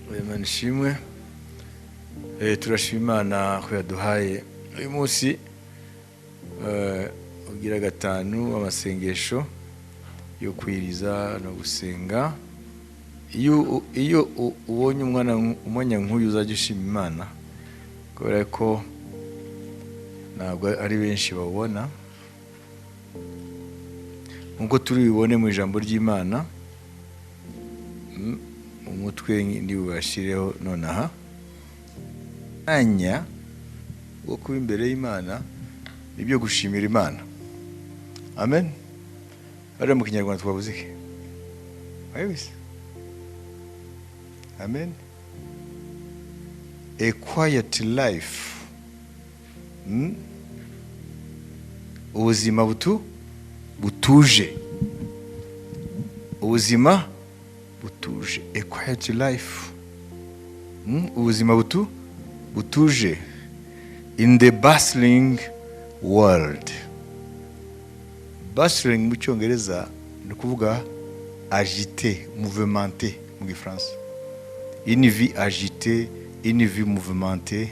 Imana ishimwe. Turashima Imana ko yaduhaye uyu munsi ugira gatanu amasengesho yo kwiriza no gusenga. Iyo ubonye umwanya nk'uyu, uzajya ushima Imana, kubera ko ntabwo ari benshi bawubona. Nk'uko turi bubibone mu ijambo ry'Imana, umutwe ntibubashireho nonaha, mwanya wo kuba imbere y'Imana nibyo gushimira Imana. Amen. Hariya mu Kinyarwanda twavuze iki? Wabizi? Amen. A quiet life. Ubuzima butuje, ubuzima butuje, a quiet life. Ubuzima butuje in the bustling world. Bustling mu Cyongereza ni ukuvuga agité, mouvementé mu Gifaransa. Une vie agitée, une vie mouvementée,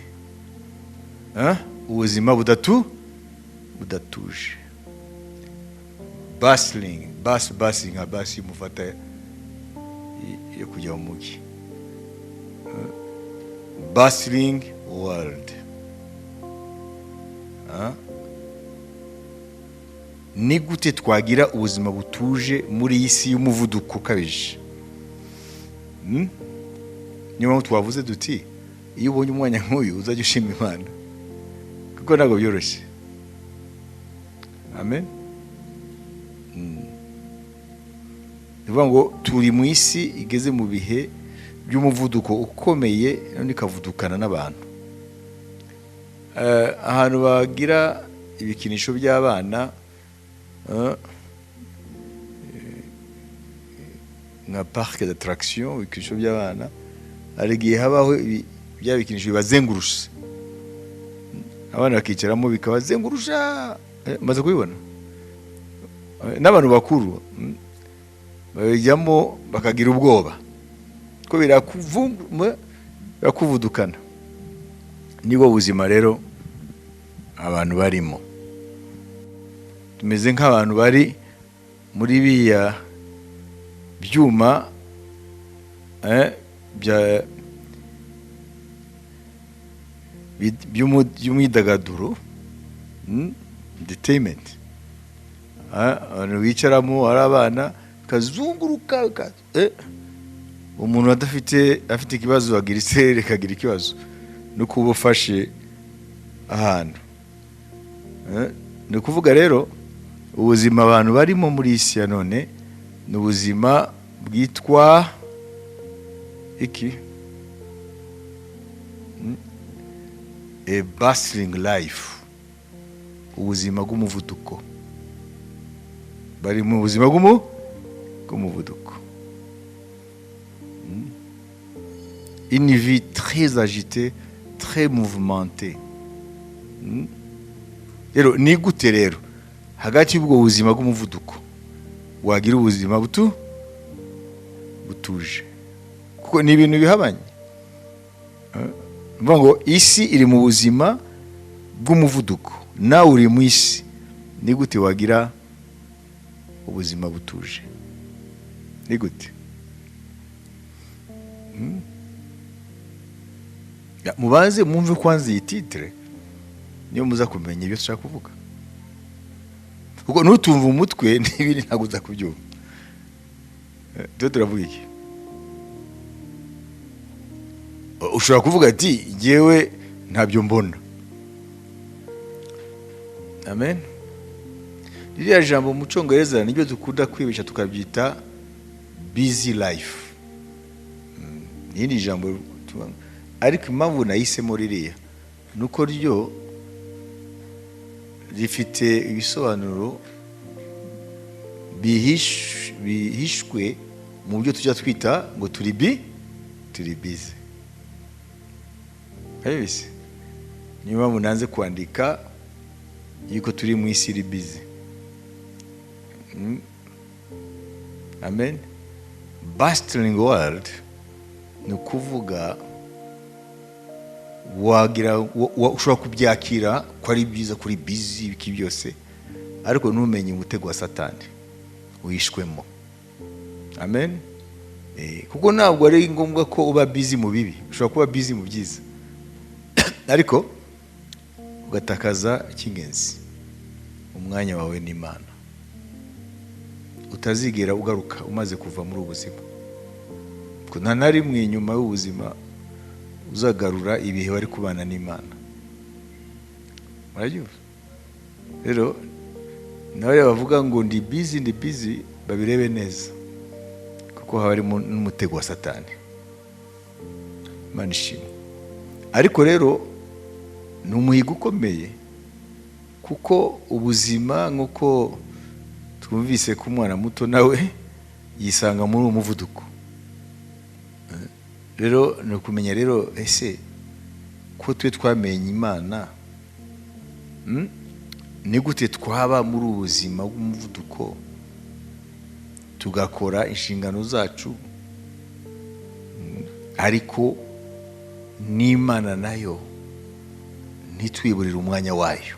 hein? Ubuzima budatuje, bustling, bus nka basi mufata yo kujya mu mujyi. Bustling world. Hein? Ni gute twagira ubuzima butuje muri iyi si y'umuvuduko ukabije? Niyo mpamvu twavuze duti iyo ubonye umwanya nk'uyu, uzajya ushima Imana, kuko ntabwo byoroshye. Amen. Ni ukuvuga ngo turi mu isi igeze mu bihe by'umuvuduko ukomeye, none ikavudukana n'abantu. Ahantu bagira ibikinisho by'abana, nka parc d'attraction, ibikinisho by'abana, hari igihe habaho bya bikinisho bibazengurusha, abana bakicaramo bikabazengurusha. Maze kubibona. N'abantu bakuru babijyamo bakagira ubwoba ko birakuvudukana. Nibwo buzima rero abantu barimo. Tumeze nk'abantu bari muri biriya byuma by'umwidagaduro, entertainment. Abantu bicaramo ari abana, kazunguruka, umuntu adafite, afite ikibazo, agira isereri, akagira ikibazo no kuba ufashe ahantu. Ni ukuvuga rero ubuzima abantu barimo muri iyi si ya none ni ubuzima bwitwa iki? A bustling life, ubuzima bw'umuvuduko. Bari mu buzima bw'umuvuduko. Une vie très agitée, très mouvementée. Rero ni gute rero hagati y'ubwo buzima bw'umuvuduko wagira ubuzima butuje? Kuko ni ibintu bihabanye. Ni ukuvuga ngo isi iri mu buzima bw'umuvuduko, nawe uri mu isi, ni gute wagira ubuzima butuje? Ni gute? Ya, mubanze mwumve kwanza iyi titre, niyo muza kumenya ibyo dushaka kuvuga, kuko nutumva umutwe n'ibindi ntabwo uza kubyumva. Tuba turavuga iki? Ushobora kuvuga ati jyewe ntabyo mbona. Amen. Ririya jambo mu Cyongereza nibyo dukunda kwibesha tukabyita busy life. Irindi jambo ariko impamvu nahisemo ririya ni uko ryo rifite ibisobanuro bihishwe mu byo tujya twita ngo turi busy. Urabizi, niyo mpamvu nanze kwandika yuko turi mu isi iri busy. Amen. Bustling world. Ni ukuvuga wagira ushobora kubyakira ko ari byiza kuri busy, ibiki byose, ariko ntumenye umutego wa Satani wishwemo. Amen. Kuko ntabwo ari ngombwa ko uba busy mu bibi, ushobora kuba busy mu byiza, ariko ugatakaza icy'ingenzi, umwanya wawe n'Imana, utazigera ugaruka umaze kuva muri ubu buzima. Kuko nta na rimwe inyuma y'ubuzima uzagarura ibihe wari kubana n'Imana. Murabyumva? Rero nawe bavuga ngo ndi busy, ndi busy, babirebe neza, kuko haba harimo n'umutego wa Satani. Imana ishimwe. Ariko rero ni umuhigo ukomeye, kuko ubuzima, nk'uko twumvise ko umwana muto nawe yisanga muri uwo muvuduko, rero ni ukumenya rero, ese ko twe twamenye Imana, ni gute twaba muri ubu buzima bw'umuvuduko, tugakora inshingano zacu, ariko n'Imana nayo ntitwiburire umwanya wayo?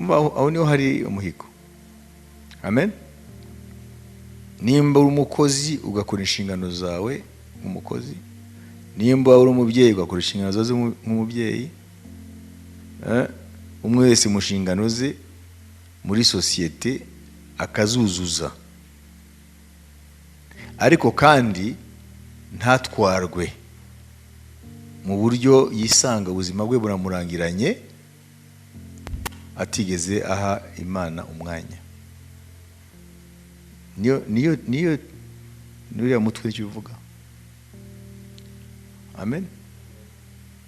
Aho niho hari umuhigo. Amen. Nimba uri umukozi, ugakora inshingano zawe nk'umukozi, nimba uri umubyeyi, ugakora inshingano zawe nk'umubyeyi, umwe wese mu nshingano ze muri sosiyete akazuzuza, ariko kandi ntatwarwe mu buryo yisanga ubuzima bwe buramurangiranye atigeze aha Imana umwanya. Niyo n'uriya mutwe icyo uvuga. Amen.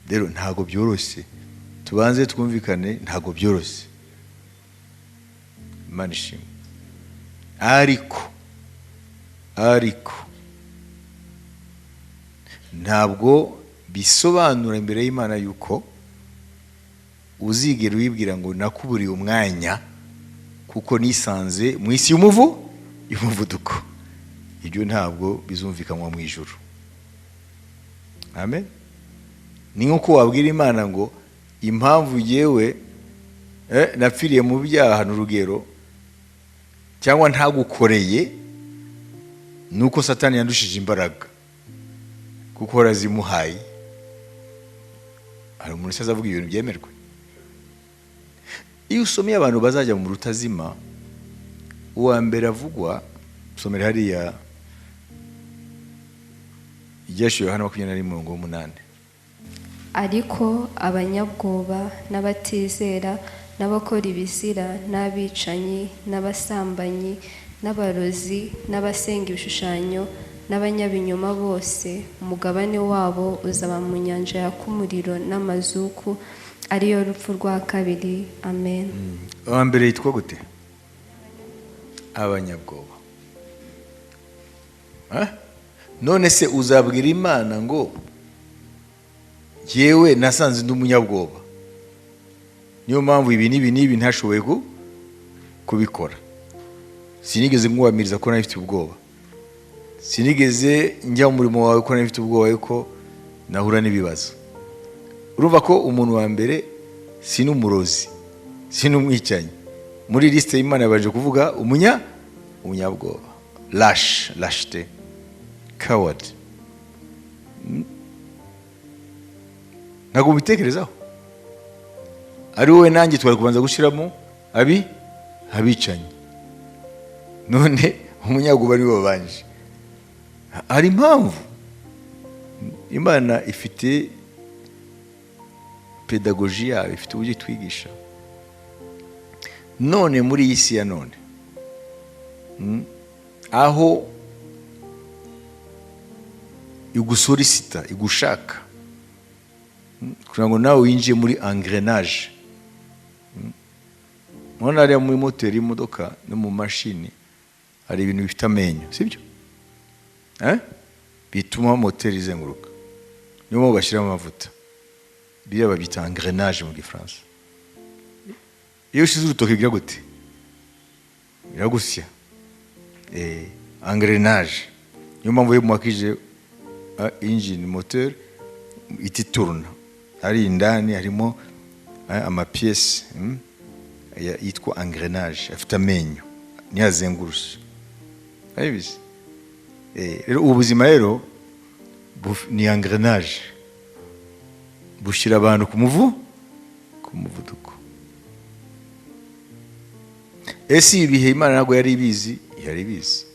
Rero ntabwo byoroshye, tubanze twumvikane, ntabwo byoroshye. Imana ishimwe. Ariko ntabwo bisobanura imbere y'Imana yuko uzigera wibwira ngo nakuburiye umwanya kuko nisanze mu isi y'umuvuduko. Ibyo ntabwo bizumvikanwa mu ijuru. Amen. Ni nk'uko wabwira Imana ngo impamvu yewe napfiriye mu byaha, ni urugero, cyangwa ntagukoreye, ni uko Satani yandushije imbaraga kuko warazimuhaye. Hari umuntu usaza avuga ibintu byemerwe. Iyo usomeye abantu bazajya mu rutazima, uwa mbere avugwa, usomera hariya Ibyahishuriwe Yohana 21 umurongo w'umunani. Ariko abanyabwoba n'abatizera n'abakora ibizira n'abicanyi n'abasambanyi n'abarozi n'abasenga ibishushanyo n'abanyabinyoma bose, umugabane wabo uzaba mu nyanja yaka umuriro n'amazuku, ariyo rupfu rwa kabiri. Amen. Uwa mbere yitwa gute? Abanyabwoba. Eh? None se uzabwira Imana ngo yewe nasanze ndi umunyabwoba, niyo mpamvu ibi n'ibi n'ibi ntashoboye kubikora? Sinigeze nkuhamiriza ko nari mfite ubwoba, sinigeze njya mu murimo wawe ko nari mfite ubwoba yuko nahura n'ibibazo. Urumva ko umuntu wa mbere si n'umurozi, si n'umwicanyi. Muri lisite y'Imana yabanje kuvuga umunyabwoba, lâche, lâcheté, coward. Ntabwo mubitekerezaho? Ari wowe nanjye twari kubanza gushyiramo abicanyi, none umunyabwoba ari we wabanje. Hari impamvu. Imana ifite pédagogie yayo, ifite uburyo itwigisha. None muri iyi si ya none, aho igusolicita, igushaka kugira ngo nawe winjiye muri engrenage. Murabona hariya muri moteri y'imodoka no mu mashini hari ibintu bifite amenyo, sibyo? Eh? Bituma moteri izenguruka, niyo mpamvu bashyiramo amavuta. Biriya babyita engrenage mu Gifaransa. Iyo ushize urutoki bigira gute? Biragusya. Engrenage, niyo mpamvu iyo mwakije Engine, moteur itituruna ari indani, harimo ama pièces yitwa engrenage, afite amenyo niyo azengurutse. Urabizi? Rero ubu buzima rero ni engrenage, bushyira abantu ku muvuduko. Ese ibi bihe Imana ntabwo yari ibizi? Yari ibizi,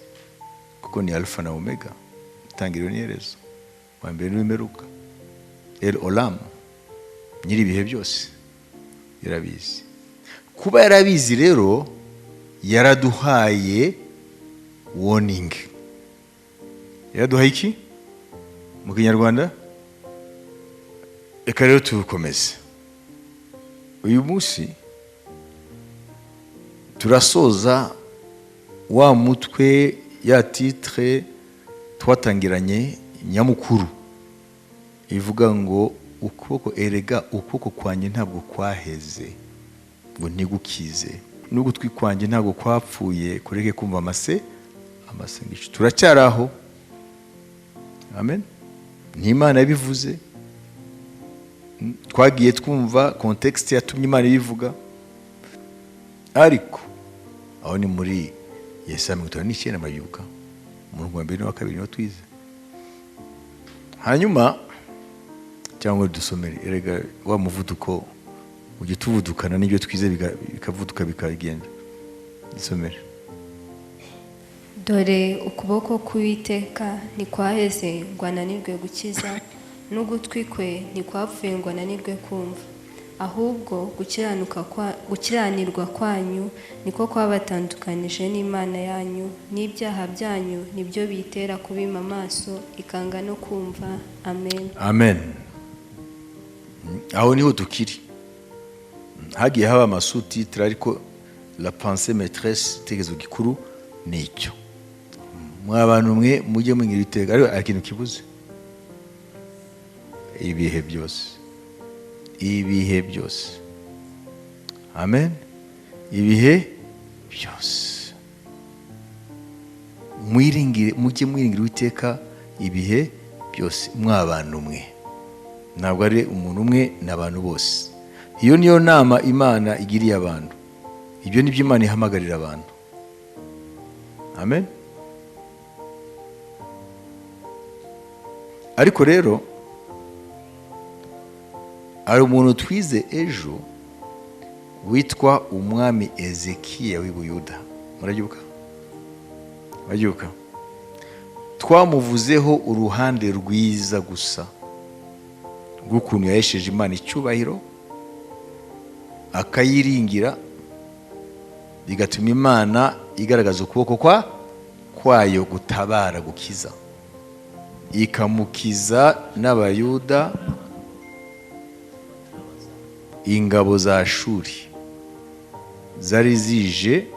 kuko ni Alpha na Omega, itangiriro n'iherezo, wa mbere n'uw'imperuka, El Olam, nyiri ibihe byose, yarabizi. Kuba yarabizi rero, yaraduhaye warning. Yaraduhaye iki mu Kinyarwanda? Reka rero tubikomeze. Uyu munsi turasoza wa mutwe, ya titre twatangiranye nyamukuru ivuga ngo ukuboko, erega ukuboko kwanjye ntabwo kwaheze ngo ntigukize, n'ugutwi kwanjye ntabwo kwapfuye kureke kumva amasengesho. Turacyari aho. Amen. Ni Imana yabivuze. Twagiye twumva contexte yatumye Imana ibivuga, ariko aho ni muri Yesaya 59, murabyuka, umurongo wa mbere n'uwa kabiri niwo twize. Hanyuma cyangwa dusomere. Erega wa muvuduko ujya tuvudukana n'ibyo twize, bikavuduka bikagenda. Dusomere. Dore ukuboko k'Uwiteka ntikwaheze ngo ananirwe gukiza, n'ugutwi kwe ntikwapfuye ngo ananirwe kumva. Ahubwo gukiranirwa kwanyu niko kwabatandukanije n'Imana yanyu, n'ibyaha byanyu nibyo biyitera kubima amaso, ikanga no kumva. Amen. Amen. Aho niho tukiri. Hagiye haba ama sous-titres, ariko la pensée maîtresse, igitekerezo gikuru ni icyo. Mwa bantu mwe, mujye mwigira iteka, ariko hari ikintu kibuze: ibihe byose, ibihe byose. Amen. Ibihe byose mwiringire, mujye mwiringira Uwiteka ibihe byose. Mwa bantu mwe, ntabwo ari umuntu umwe, ni abantu bose. Iyo niyo nama Imana igiriye abantu. Ibyo ni byo Imana ihamagarira abantu. Amen. Ariko rero hari umuntu twize ejo witwa Umwami Ezekiya w'i Buyuda. Murabyibuka? Murabyibuka? Twamuvuzeho uruhande rwiza gusa rw'ukuntu yahesheje Imana icyubahiro, akayiringira, bigatuma Imana igaragaza ukuboko kwayo gutabara, gukiza, ikamukiza n'Abayuda ingabo za Shuri zari zije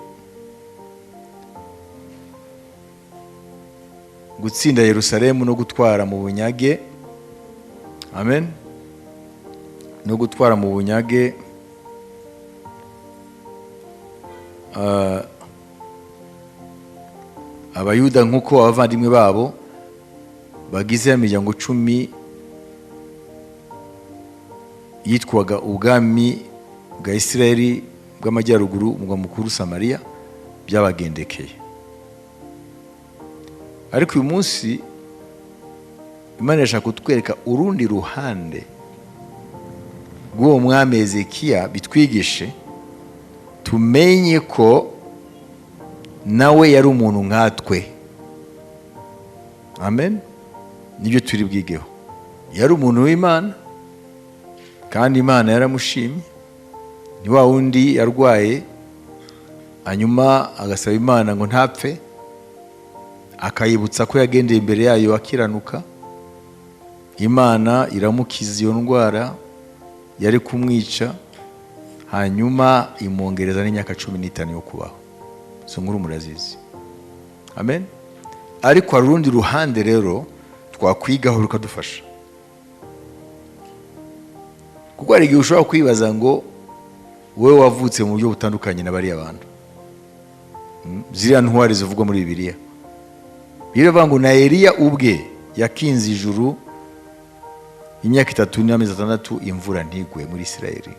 gutsinda Yerusalemu no gutwara mu bunyage. Amen. No gutwara mu bunyage Abayuda, nk'uko abavandimwe babo bagize ya miryango 10 yitwaga ubwami bwa Isirayeli bw'amajyaruguru, umurwa mukuru Samariya, byabagendekeye. Ariko uyu munsi Imana irashaka kutwereka urundi ruhande rw'uwo mwami Ezekiya, bitwigishe tumenye ko nawe yari umuntu nkatwe. Amen. Nibyo turi bwigeho. Yari umuntu w'Imana, kandi Imana yaramushimye. Ni wa wundi yarwaye, hanyuma agasaba Imana ngo ntapfe, akayibutsa ko yagendeye imbere yayo akiranuka. Imana iramukiza iyo ndwara yari kumwica, hanyuma imwongereza n'imyaka 15 yo kubaho. Izo nkuru murazizi. Amen. Ariko hari urundi ruhande rero twakwigaho rukadufasha, kuko hari igihe ushobora kwibaza ngo wowe wavutse mu buryo butandukanye na bariya bantu, ziriya ntwari zivugwa muri Bibiliya. Biravuga ngo na Eliya ubwe Yakinze ijuru imyaka 3 n'amezi 6, imvura ntigwe muri Isirayeli.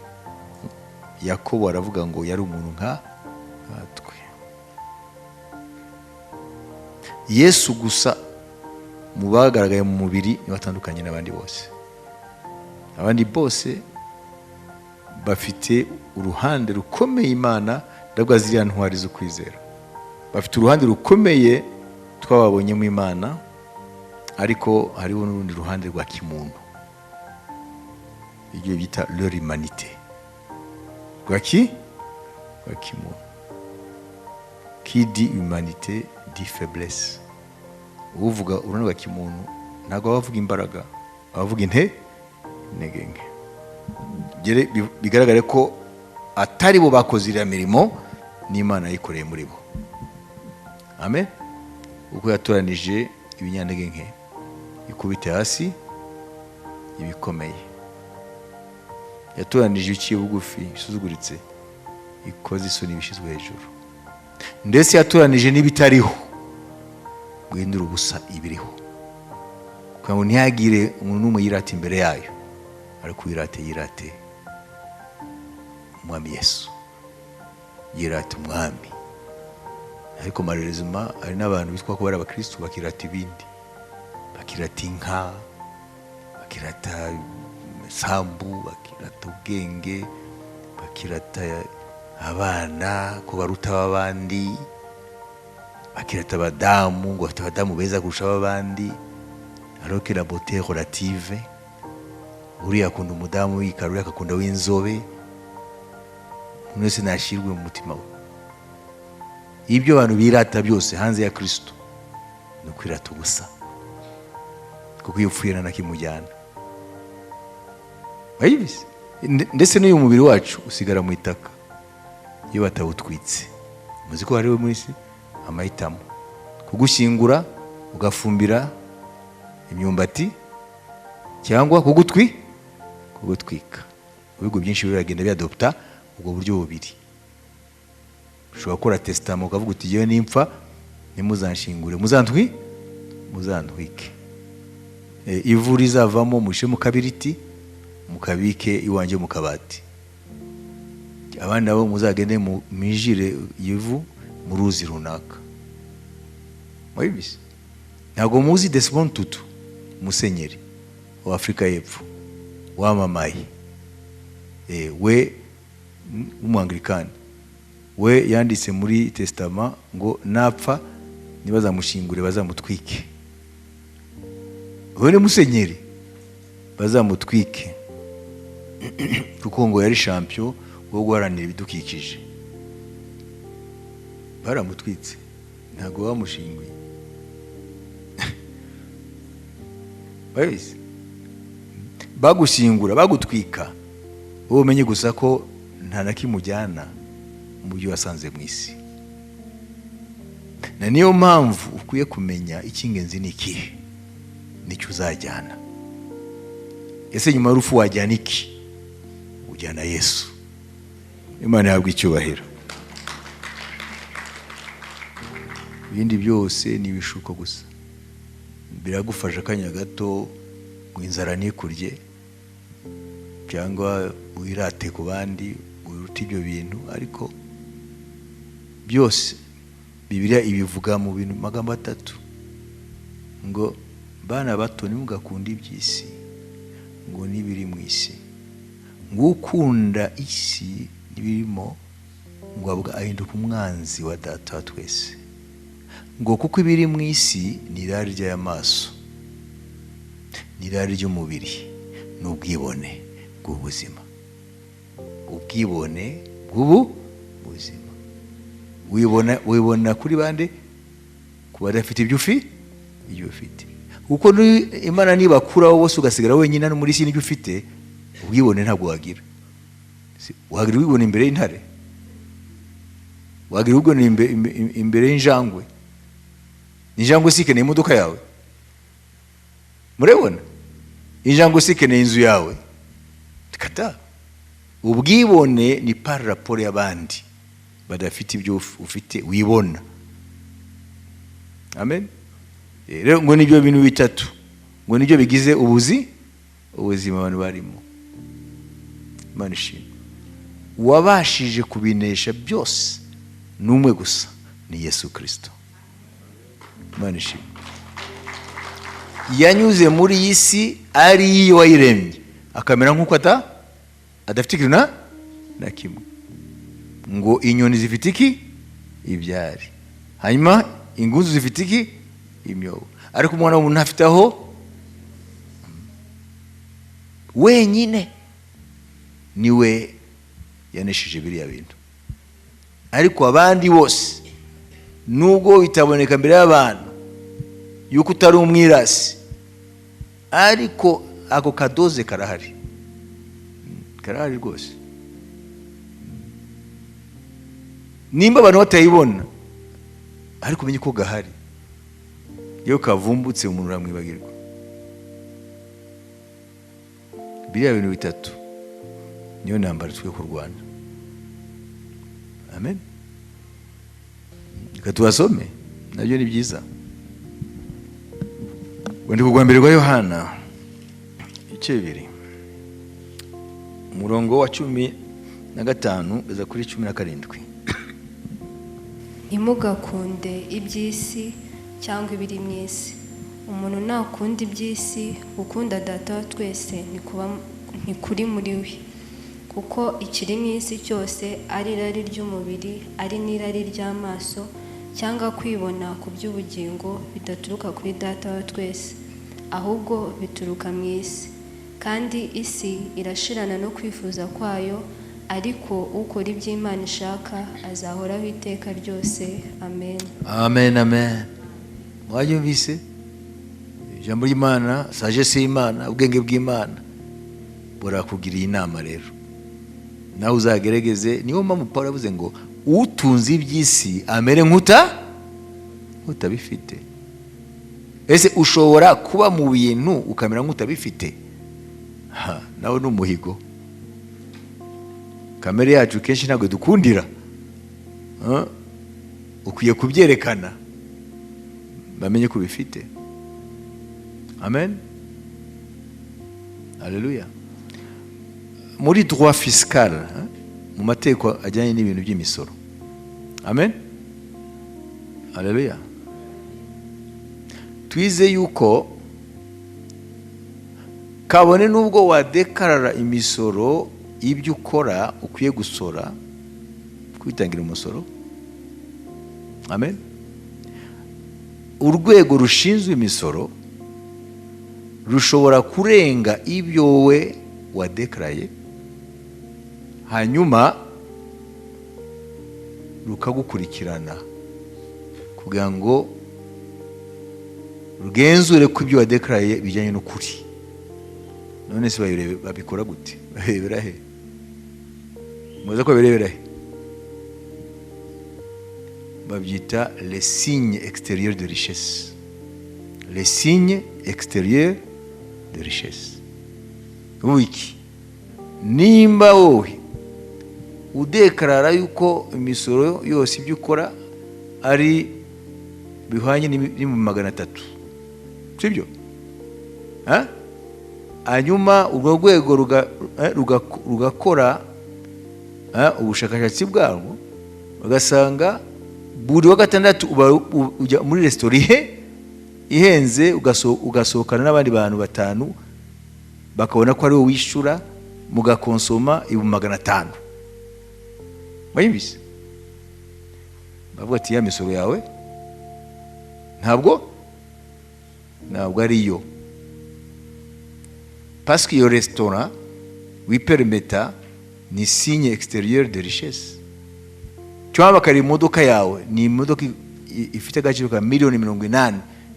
Yakobo aravuga ngo yari umuntu nka nkatwe. Yesu gusa mu bagaragaye mu mubiri niwe atandukanye n'abandi bose. Abandi bose bafite uruhande rukomeye. Imana, ndavuga ziriya ntwari zo kwizera, bafite uruhande rukomeye twababonyemo Imana, ariko hariho n'urundi ruhande rwa kimuntu, ibyo bita leur humanité, rwa kimuntu. Qui dit humanité dit faiblesse. Uvuga uruhande rwa kimuntu ntabwo aba avuga imbaraga, aba avuga intege nke. Bigaragare ko atari bo bakoze iriya mirimo, n'Imana yayikoreye muri bo. Amen. Uko yatoranije ibinyantege nke, ikubite hasi ibikomeye. Yatoranije ibiciye bugufi, bisuzuguritse, ikoze isoni ibishyizwe hejuru. Ndetse yatoranije n'ibitariho, guhindura ubusa ibiriho, kugira ngo ntihagire umuntu n'umwe yirata imbere yayo, ariko uyirate yirate Umwami Yesu, yirate Umwami. Ariko malheureusement hari n'abantu bitwa ko bari abakristu bakirata ibindi, bakirata inka, bakirata isambu, bakirata ubwenge, bakirata abana ko baruta ab'abandi, bakirata abadamu ngo bafite abadamu beza kurusha ab'abandi, alors que la beauté est relative. Uriya akunda umudamu w'igikara, uriya akakunda w'inzobe. Umuntu wese nashyirwe mu mutima we. Ibyo abantu birata byose hanze ya Kristo ni ukwirata ubusa, kuko iyo upfuye nta na kimwe ujyana. Wayibizi? Ndetse n'uyu mubiri wacu usigara mu itaka iyo batawutwitse. Muzi ko hariho muri isi amahitamo: kugushyingura ugafumbira imyumbati, cyangwa kugutwika. Ibihugu byinshi biragenda byadopta ubwo buryo bubiri. Ushobora gukora testament ukavuga uti: "Yewe, nimpfa ntimuzanshingure, muzantwike. Ivu rizavamo mushyire mu kabiriti, mukabike iwanjye mu kabati. Abandi nabo muzagende mwijire ivu mu ruzi runaka." Mwabizi? Ntabwo muzi Desmond Tutu, musenyeri wa Afurika y'Epfo wamamaye, we w'umwangilikani? We yanditse muri testament ngo napfa ntibazamushingure, bazamutwike. We ni musenyeri, bazamutwike, kuko ngo yari champion wo guharanira ibidukikije. Baramutwitse, ntabwo bamushinguye. Babizi? Bagushyingura, bagutwika, wowe umenye gusa ko nta na kimwe ujyana mu byo wasanze mu isi. Na niyo mpamvu ukwiye kumenya icy'ingenzi ni ikihe, nicyo uzajyana. Ese nyuma y'urupfu wajyana iki? Ujyana Yesu. Imana ihabwa icyubahiro. Ibindi byose ni ibishuko gusa, biragufasha akanya gato ngo inzara ntikurye, cyangwa wirate ku bandi wirute ibyo bintu. Ariko byose Bibiliya ibivuga mu bintu magambo atatu, ngo: "Bana bato, ntimugakunde iby'isi, ngo n'ibiri mu isi, ngo ukunda isi n'ibirimo ngo ahinduka umwanzi wa Data wa twese, ngo kuko ibiri mu isi ni irari ry'amaso, ni irari ry'umubiri, n'ubwibone bw'ubuzima." Ubwibone bw'ubu buzima wibona kuri bande? Ku badafite ibyo ufite. Kuko Imana nibakuraho bose ugasigara wenyine hano muri isi n'ibyo ufite, ubwibone ntabwo wagira. Wagira ubwibone imbere y'intare? Wagira ubwibone imbere y'injangwe? Injangwe si ikeneye imodoka yawe? Murabibona, injangwe si ikeneye inzu yawe? Kata ubwibone ni par rapport y'abandi badafite ibyo ufite wibona. Amen. Rero ngo nibyo bintu bitatu. Ngo nibyo bigize ubuzima abantu barimo. Imana ishimwe, uwabashije kubinesha byose ni umwe gusa, ni Yesu Kirisito. Imana ishimwe, yanyuze muri iyi si ari iyo wayiremye, akamera nk'uko adafite ikintu na kimwe. Ngo inyoni zifite iki? Ibyari. Hanyuma ingunzu zifite iki? Imyobo. Ariko umwana w'umuntu ntafite aho wenyine. Niwe yanesheje biriya bintu. Ariko abandi bose, nubwo bitaboneka mbere y'abantu yuko utari umwirasi, ariko ako kadoze karahari, karahari rwose. Nimba abantu batayibona, ariko umenye ko gahari. Iyo kavumbutse, umuntu uramwibagirwa. Biriya bintu bitatu niyo ntambara twe kurwana. Amen. Reka tubasome, nabyo ni byiza. Urwandiko rwa mbere rwa Yohana, ibice 2, umurongo wa 15 kugeza kuri 17. Ntimugakunde iby'isi cyangwa ibiri mu isi. Umuntu nakunda iby'isi, gukunda Data wa twese ntikuri muri we. Kuko ikiri mu isi cyose, ari irari ry'umubiri, ari n'irari ry'amaso cyangwa kwibona ku by'ubugingo, bidaturuka kuri Data wa twese, ahubwo bituruka mu isi. Kandi isi irashirana no kwifuza kwayo, ariko ukora ibyo Imana ishaka azahoraho iteka ryose. Amen. Amen, amen. Mwabyumvise? Ijambo ry'Imana, sagesse y'Imana, ubwenge bw'Imana burakugiriye inama. Rero nawe uzagerageze. Niyo mpamvu Paul yavuze ngo utunze iby'isi amere nk'utabifite. Ese ushobora kuba mu bintu ukamera nk'utabifite? Ha, nawe ni umuhigo. Kamere yacu kenshi ntabwo dukundira. Ha? Ukwiye kubyerekana, bamenye ko ubifite. Amen, haleluya. Muri droit fiscal, hein, mu mategeko ajyanye n'ibintu by'imisoro, amen, haleluya, twize yuko kabone n'ubwo wadekarara imisoro, ibyo ukora ukwiye gusora, kwitangira umusoro, amen, urwego rushinzwe imisoro rushobora kurenga ibyo wowe wadekaraye, hanyuma rukagukurikirana kugira ngo rugenzure ko ibyo wadekaraye bijyanye n'ukuri. None se babirebe, babikora gute? Babirebera he? Muzi ko babirebera he? Babyita les signes extérieurs de richesse, les signes extérieurs de richesse. Wiki nimba wowe udekarara yuko imisoro yose, ibyo ukora ari bihwanye n'ibihumbi 300, sibyo? Ha? Hanyuma urwo rwego rugakora ubushakashatsi bwarwo, bagasanga buri wa gatandatu uba ujya muri resitora ihenze, ugasohokana n'abandi bantu batanu, bakabona ko ari wowe wishyura, mugakonsoma 500,000. Wayibise, bavuga ati: "Ya misoro yawe ntabwo ariyo, parce que iyo resitora wiperimeta ni signe extérieur de richesse." Cyangwa bakareba imodoka yawe, ni imodoka ifite agaciro ka miliyoni 80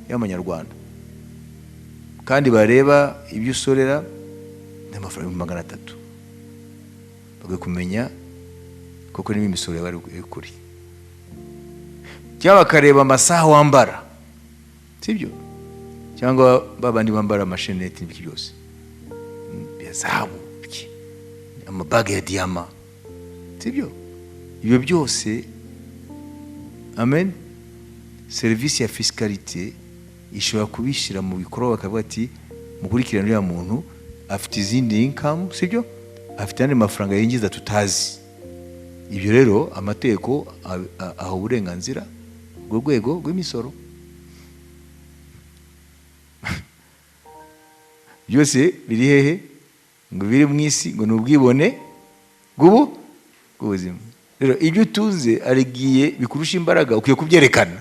y'amanyarwanda, kandi bareba ibyo usorera ni amafaranga 300,000. Bakwiye kumenya koko niba imisoro yawe ari ukuri. Cyangwa bakareba amasaha wambara, sibyo? Cyangwa babandi bambara amasheneti n'ibiki byose ya zahabu, iki, amabague ya diyama, sibyo? Ibyo byose, amen, serivisi ya fiscalité Ishobora kubishyira mu bikorwa, bakavuga ati: "Mukurikirane uriya muntu, afite izindi income, sibyo? Afite andi mafaranga yinjiza tutazi." Ibyo rero amategeko aha uburenganzira urwo rwego rw'imisoro. Byose biri hehe? Ngo biri mu isi, ngo ni ubwibone bw'ubuzima. Rero ibyo utunze arigiye bikurusha imbaraga, ukwiye kubyerekana,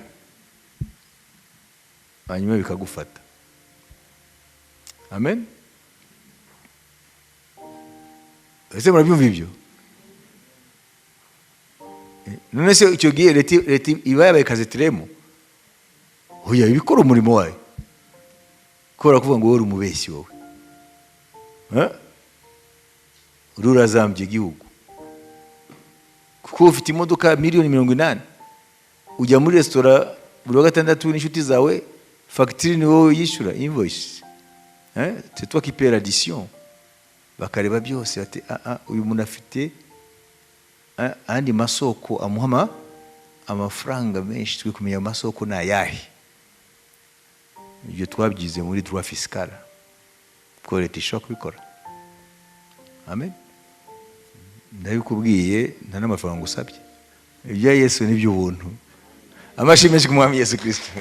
hanyuma bikagufata. Amen. Ese murabyumva ibyo? None se icyo gihe leta iba yabaye kazitiremo? Oya, ibikora umurimo wayo, kubera kuvuga ngo wowe uri umubeshyi, wowe. Eh? Uri urazambye igihugu kuko ufite imodoka miliyoni 80, ujya muri resitora buri wa gatandatu n'inshuti zawe, fagitire ni wowe yishyura, invoice. Eh? C'est toi qui paie l'addition. Bakareba byose, bati: "Ah, ah, uyu muntu afite andi masoko amuha amafaranga menshi, twe kumenya amasoko ni ayahe." Ibyo twabyize muri droit fiscal, ko leta ishobora kubikora. Amen. Ndabikubwiye, nta n'amafaranga usabye. Ibya Yesu ni iby'ubuntu. Amashyi menshi ku Mwami Yesu Kirisito.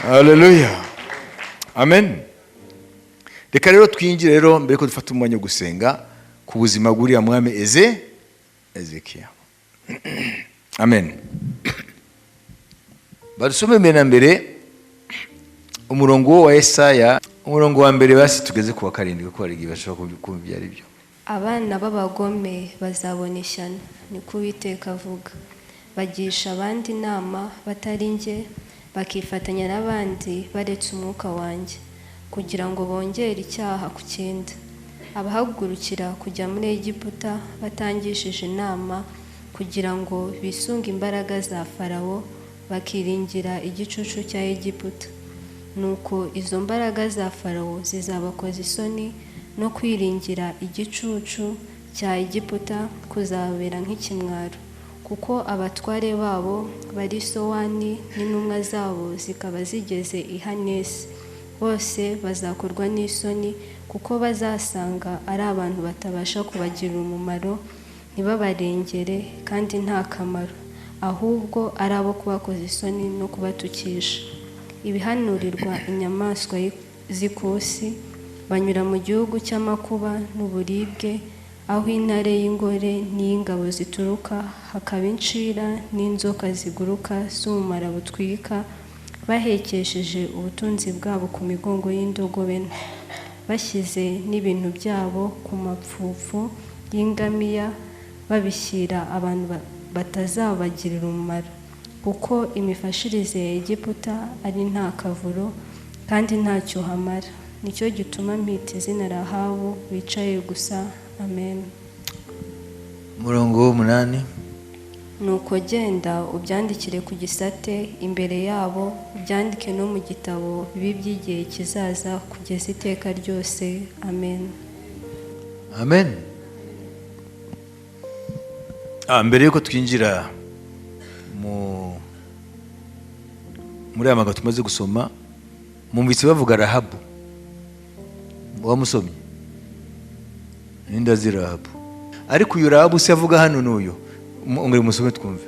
Haleluya, amen. Reka rero twinjire rero, mbere ko dufata umwanya wo gusenga, ku buzima bw'uriya mwami Ezekiya. Amen. Badusome mbere na mbere umurongo wa Yesaya, umurongo wa mbere, basi tugeze ku wa karindwi, kuko hari igihe bashobora kumva ibyo ari byo. Abana b'abagome bazabona ishyano, niko Uwiteka avuga. Bagisha abandi inama batari njye, bakifatanya n'abandi baretse umwuka wanjye, kugira ngo bongere icyaha ku kindi. Abahagurukira kujya muri Egiputa batangishije inama, kugira ngo bisunge imbaraga za Farawo, bakiringira igicucu cya Egiputa. Nuko izo mbaraga za Farawo zizabakoza isoni, no kwiringira igicucu cya Egiputa kuzababera nk'ikimwaro, kuko abatware babo bari Sowani n'intumwa zabo zikaba zigeze i Hanesi. Bose bazakorwa n'isoni, kuko bazasanga ari abantu batabasha kubagirira umumaro, ntibabarengere kandi nta kamaro, ahubwo ari abo kubakoza isoni no kubatukisha. Ibihanurirwa inyamaswa z'ikusi: banyura mu gihugu cy'amakuba n'uburibwe, aho intare y'ingore n'iy'ingabo zituruka, hakaba incira n'inzoka ziguruka z'ubumara butwika. Bahekesheje ubutunzi bwabo ku migongo y'indogobe nto, bashyize n'ibintu byabo ku mapfupfu y'ingamiya, babishyira abantu batazabagirira umumaro, kuko imifashirize ya Egiputa ari nta kavuro kandi ntacyo hamara. Nicyo gituma mpita izina Rahabu wicaye gusa. Amen. Umurongo w'umunani. Nuko genda ubyandikire ku gisate imbere yabo, ubyandike no mu gitabo, bibe iby'igihe kizaza kugeza iteka ryose. Amen. Amen. Mbere yuko twinjira muri aya magambo tumaze gusoma, mwumvise bavuga Rahabu? Wamusomye? Ninde azi Rahabu? Ariko uyu Rahabu se avuga hano n'uyu? Ngo musome twumve.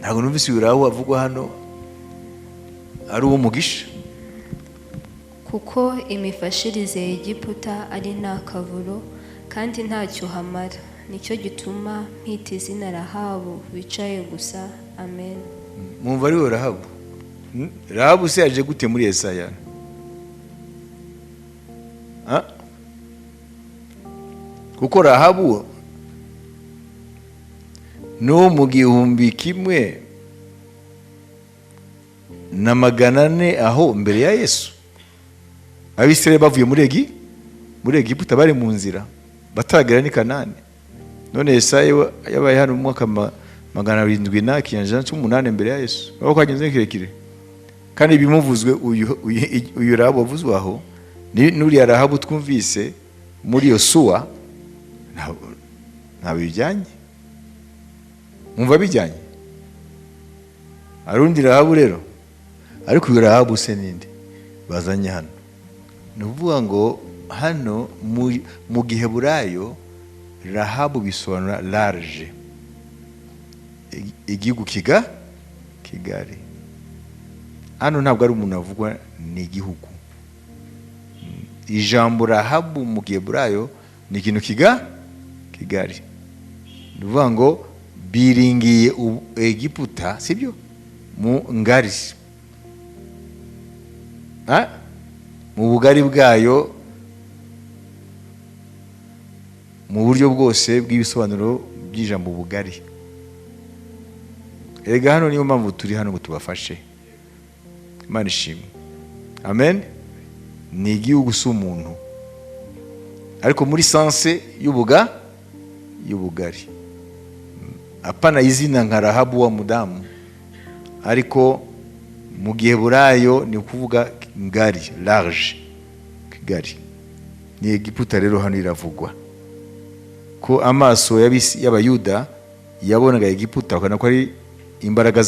Ntabwo numvise uyu Rahabu avugwa hano ari uw'umugisha. Kuko imifashirize ya Egiputa ari nta kavuro kandi ntacyo hamara, nicyo gituma mpita izina Rahabu wicaye gusa. Amen. Mwumva ari we Rahabu? Rahabu se yaje gute muri Yesaya? Ah? Kuko Rahabu no mu 1400 aho mbere ya Yesu, Abisirayeli bavuye muri Egiputa, bari mu nzira bataragera n'i Kanani. None Yesaya we yabaye hano mu mwaka 700 na 118 mbere ya Yesu, aho kwagenze kirekire. Kandi ibimuvuzwe, uyu Rahabu wavuzwe aho n'uriya Rahabu twumvise muri Yosuwa, ntabwo bijyanye. Mwumva bijyanye? Hari undi Rahabu rero? Ariko uyu Rahabu se ninde bazanye hano? Ni ukuvuga ngo hano mu Giheburayo Rahabu bisobanura large, igihugu kigari. Hano ntabwo ari umuntu avugwa, ni igihugu. Ijambo Rahabu mu Giheburayo ni ikintu kigari. Ni ukuvuga ngo biringiye Egiputa, sibyo, mu ngari, ha? Mu bugari bwayo, mu buryo bwose bw'ibisobanuro by'ijambo bugari. Erega hano niyo mpamvu turi hano ngo tubafashe. Imana ishimwe, amen. Ni igihugu, si umuntu, ariko muri sens y'ubugari. Apana izina nka Rahabu wa mudamu, ariko mu Giheburayo ni ukuvuga ngari, large, kigari. Ni Egiputa rero hano iravugwa ko amaso y'Abayuda yabonaga Egiputa, bakabona ko ari imbaraga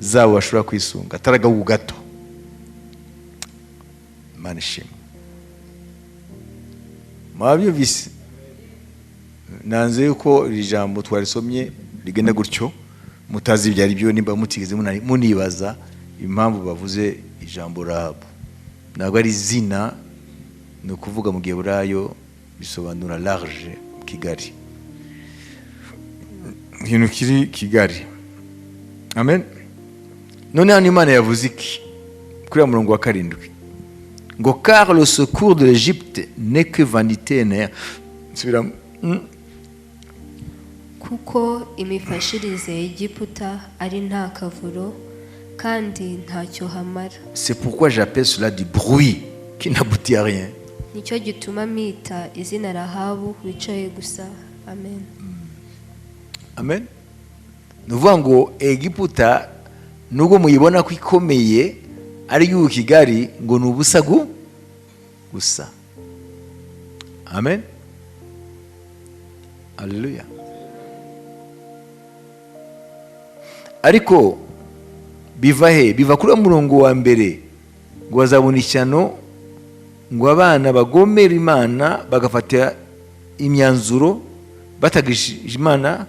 zabo bashobora kwisunga, atari agahugu gato. Imana ishimwe. Mwabyumvise? Nanze yuko iri jambo twarisomye rigenda gutyo mutazi ibyo ari byo, nimba mutigeze munibaza impamvu bavuze ijambo Rahabu. Ntabwo ari izina, ni ukuvuga mu Giheburayo bisobanura large, kigari, ikintu kiri kigari. Amen. None hano Imana yavuze iki kuri murongo wa 7? Ngo "Car le secours de l'Égypte n'est que vanité et néant." Subiramo. Kuko imifashirize ya Egiputa ari nta kavuro kandi ntacyo hamara. C'est pourquoi j'appelle cela du bruit qui n'aboutit à rien. Nicyo gituma mpita izina Rahabu wicaye gusa. Amen. Amen. Ni ukuvuga ngo Egiputa, nubwo muyibona ko ikomeye, ari igihugu kigari, ngo ni ubusa gusa. Amen, haleluya. Ariko biva he? Biva kuri uwo murongo wa mbere ngo bazabona ishyano, ngo abana bagomera Imana bagafata imyanzuro batagishije Imana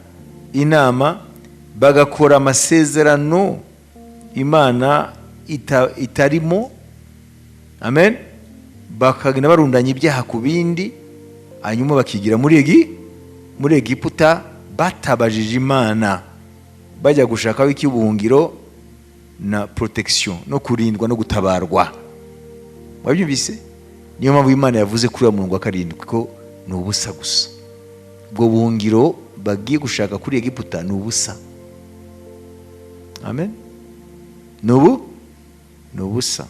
inama, bagakora amasezerano Imana itarimo. Amen. Bakagenda barundanya ibyaha ku bindi, hanyuma bakigira muri Egiputa batabajije Imana, bajya gushakaho ikibuhungiro na protection no kurindwa no gutabarwa. Wabyumvise? Niyo mpamvu Imana yavuze kuri uwo murongo wa 7 ko ni ubusa gusa. Ubwo buhungiro bagiye gushaka kuri Egiputa ni ubusa. Amen. Ni ubusa.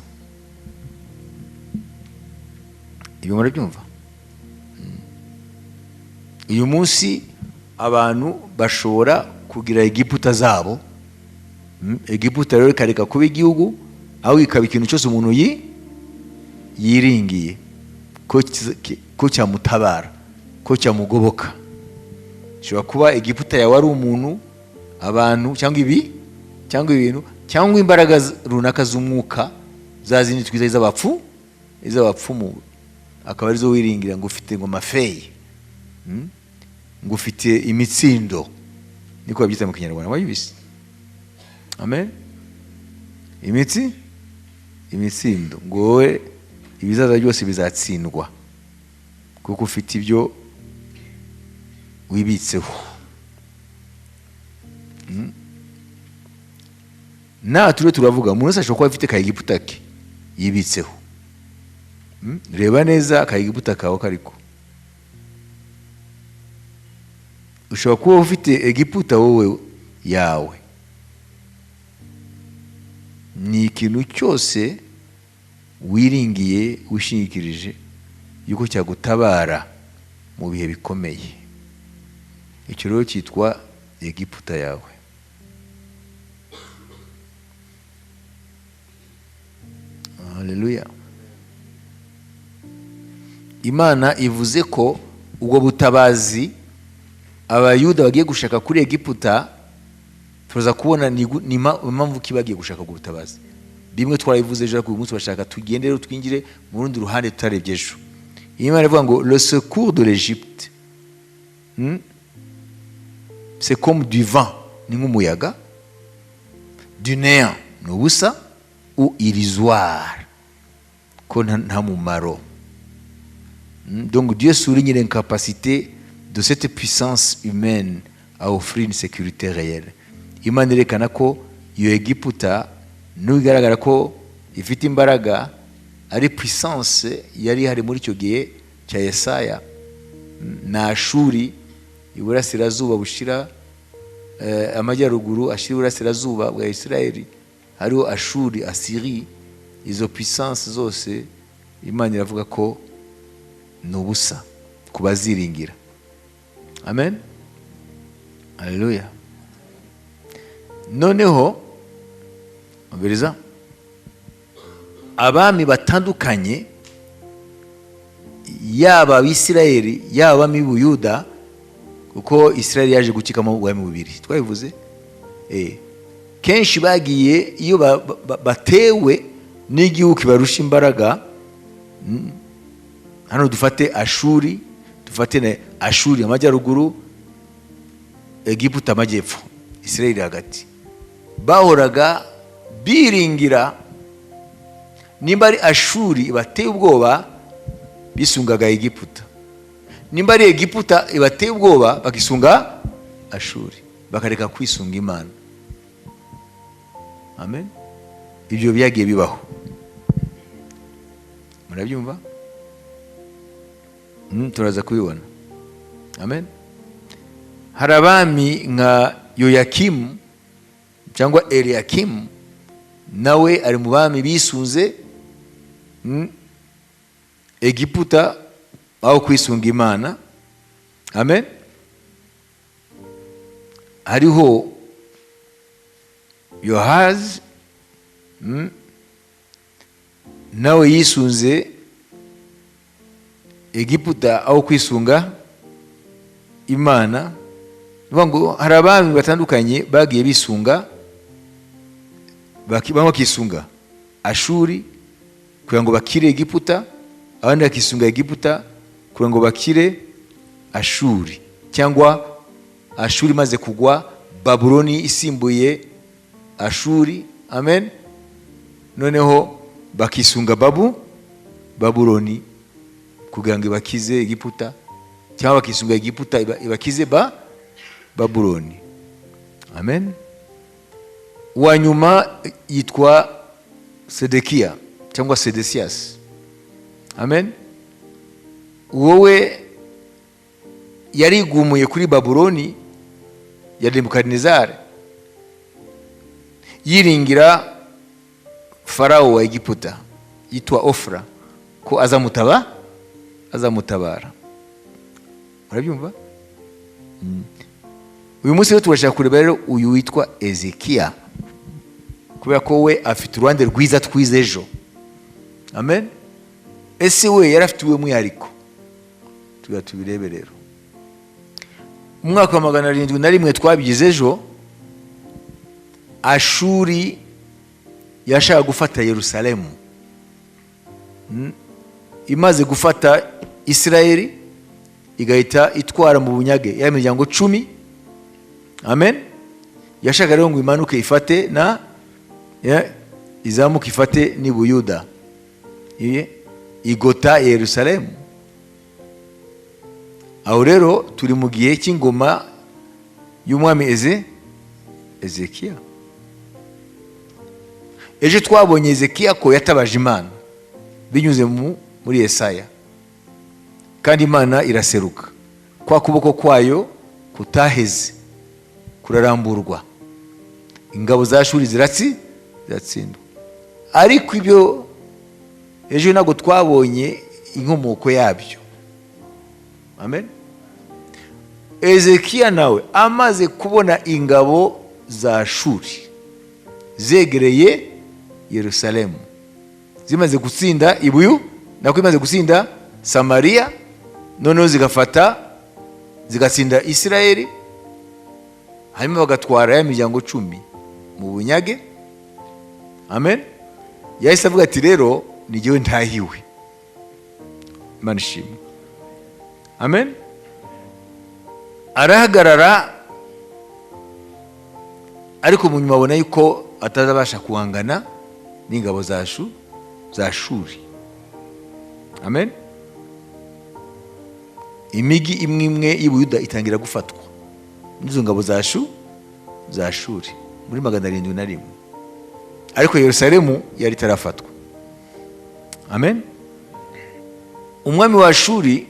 Ibyo murabyumva? Uyu munsi abantu bashobora kugira Egiputa zabo. Egiputa rero ikareka kuba igihugu, aho ikaba ikintu cyose umuntu yiringiye ko cyamutabara, ko cyamugoboka. Ishobora kuba Egiputa yawe ari umuntu, abantu, cyangwa ibi, cyangwa ibintu, cyangwa imbaraga runaka z'umwuka, za zindi twiza iz'abapfumu, akaba arizo wiringira ngo ufite ngo mafeyi, ngo ufite imitsindo, niko babyita mu Kinyarwanda. Wayibise? Amen. Imitsindo, ngo wowe ibizaza byose bizatsindwa kuko ufite ibyo wibitseho. Natwe turavuga umuntu wese ashobora kuba afite ka Egiputa ke yibitseho. Reba neza ka Egiputa kawe kariko. Ushobora kuba ufite Egiputa wowe yawe, ni ikintu cyose wiringiye, wishingikirije yuko cyagutabara mu bihe bikomeye. Icyo rero cyitwa Egiputa yawe. Haleluya. Imana ivuze ko ubwo butabazi Abayuda bagiye gushaka kuri Egiputa, turaza kubona ni impamvu ki bagiye gushaka ubwo butabazi. Bimwe twarabivuze ejo, ariko uyu munsi bashaka tugende rero twinjire mu rundi ruhande tutarebye ejo. Imana ivuga ngo: "Le secours de l'Égypte, c'est comme du vent", ni nk'umuyaga, "du néant", ni ubusa, ou illusoire, ko nta mumaro. Donc Dieu souligne l'incapacité de cette puissance humaine à offrir une sécurité réelle. Imana irekana ko iyo Egiputa n'ibigaragara ko ifite imbaraga, ari puissance yari ihari muri icyo gihe cya Yesaya, na Ashuri iburasirazuba bushira amajyaruguru ashira iburasirazuba bwa Isirayeli, hariho Ashuri, Asiri. Izo puissance zose Imana iravuga ko ni ubusa ku baziringira. Amen, haleluya. Noneho umviriza, abami batandukanye, yaba Abisirayeli, yaba abami b'Ubuyuda, kuko Isirayeli yaje gucikamo ubwami bubiri twabivuze, kenshi bagiye iyo batewe n'igihugu kibarusha imbaraga. Hano dufate Ashuri, dufate na Ashuri amajyaruguru, Egiputa amajyepfo, Isirayeli hagati, bahoraga biringira nimba ari Ashuri ibateye ubwoba, bisungaga Egiputa; nimba ari Egiputa ibateye ubwoba, bakisunga Ashuri, bakareka kwisunga Imana. Amen. Ibyo byagiye bibaho, murabyumva. Turaza kubibona. Amen. Hari abami nka Yoyakimu cyangwa Eliyakimu, nawe ari mu bami bisunze Egiputa aho kwisunga Imana. Amen. Hariho Yohazi, nawe yisunze Egiputa aho kwisunga Imana. Ni ukuvuga ngo hari abami batandukanye bagiye bisunga, bamwe bakisunga Ashuri kugira ngo bakire Egiputa, abandi bakisunga Egiputa kugira ngo bakire Ashuri, cyangwa Ashuri imaze kugwa, Babuloni isimbuye Ashuri. Amen. Noneho bakisunga Babuloni kugira ngo ibakize Egiputa, cyangwa bakisunga Egiputa ibakize Babuloni. Amen. Uwa nyuma yitwa Sedekiya cyangwa Sedesiyasi. Amen. Wowe yarigumuye kuri Babuloni ya Nebukadinezari, yiringira Farawo wa Egiputa yitwa Ofura ko azamutabara. Murabyumva. Uyu munsi rero turashaka kureba rero uyu witwa Ezekiya, kubera ko we afite uruhande rwiza twize ejo. Amen. Ese we yari afite uwe mwihariko? Tuba tubirebe rero. Mu mwaka wa 701, twabigize ejo, Ashuri yashaka gufata Yerusalemu. Imaze gufata Isirayeli, igahita itwara mu bunyage ya miryango 10. Amen. Yashaka rero ngo imanuke ifate na izamuke ifate n'i Buyuda, igota Yerusalemu. Aho rero turi mu gihe cy'ingoma y'umwami Ezekiya. Ejo twabonye Ezekiya ko yatabaje Imana binyuze muri Yesaya, kandi Imana iraseruka, kwa kuboko kwayo kutaheze kuraramburwa, ingabo za Shuri ziratsindwa. Ariko ibyo ejo ntabwo twabonye inkomoko yabyo. Amen. Ezekiya nawe amaze kubona ingabo za Shuri zegereye Yerusalemu, zimaze gutsinda ibuyu, nako imaze gutsinda Samariya, noneho zigafata zigatsinda Isirayeli, hanyuma bagatwara ya miryango 10 mu bunyage. Amen. Yahise avuga ati: "Rero ni jyewe ntahiwe." Imana ishimwe, amen. Arahagarara, ariko mu nyuma abona yuko atazabasha guhangana n'ingabo za Shuri. Amen. Imigi imwe imwe y'Ubuyuda itangira gufatwa n'izo ngabo za Shuri muri 701, ariko Yerusalemu yari itarafatwa. Amen. Umwami wa Shuri,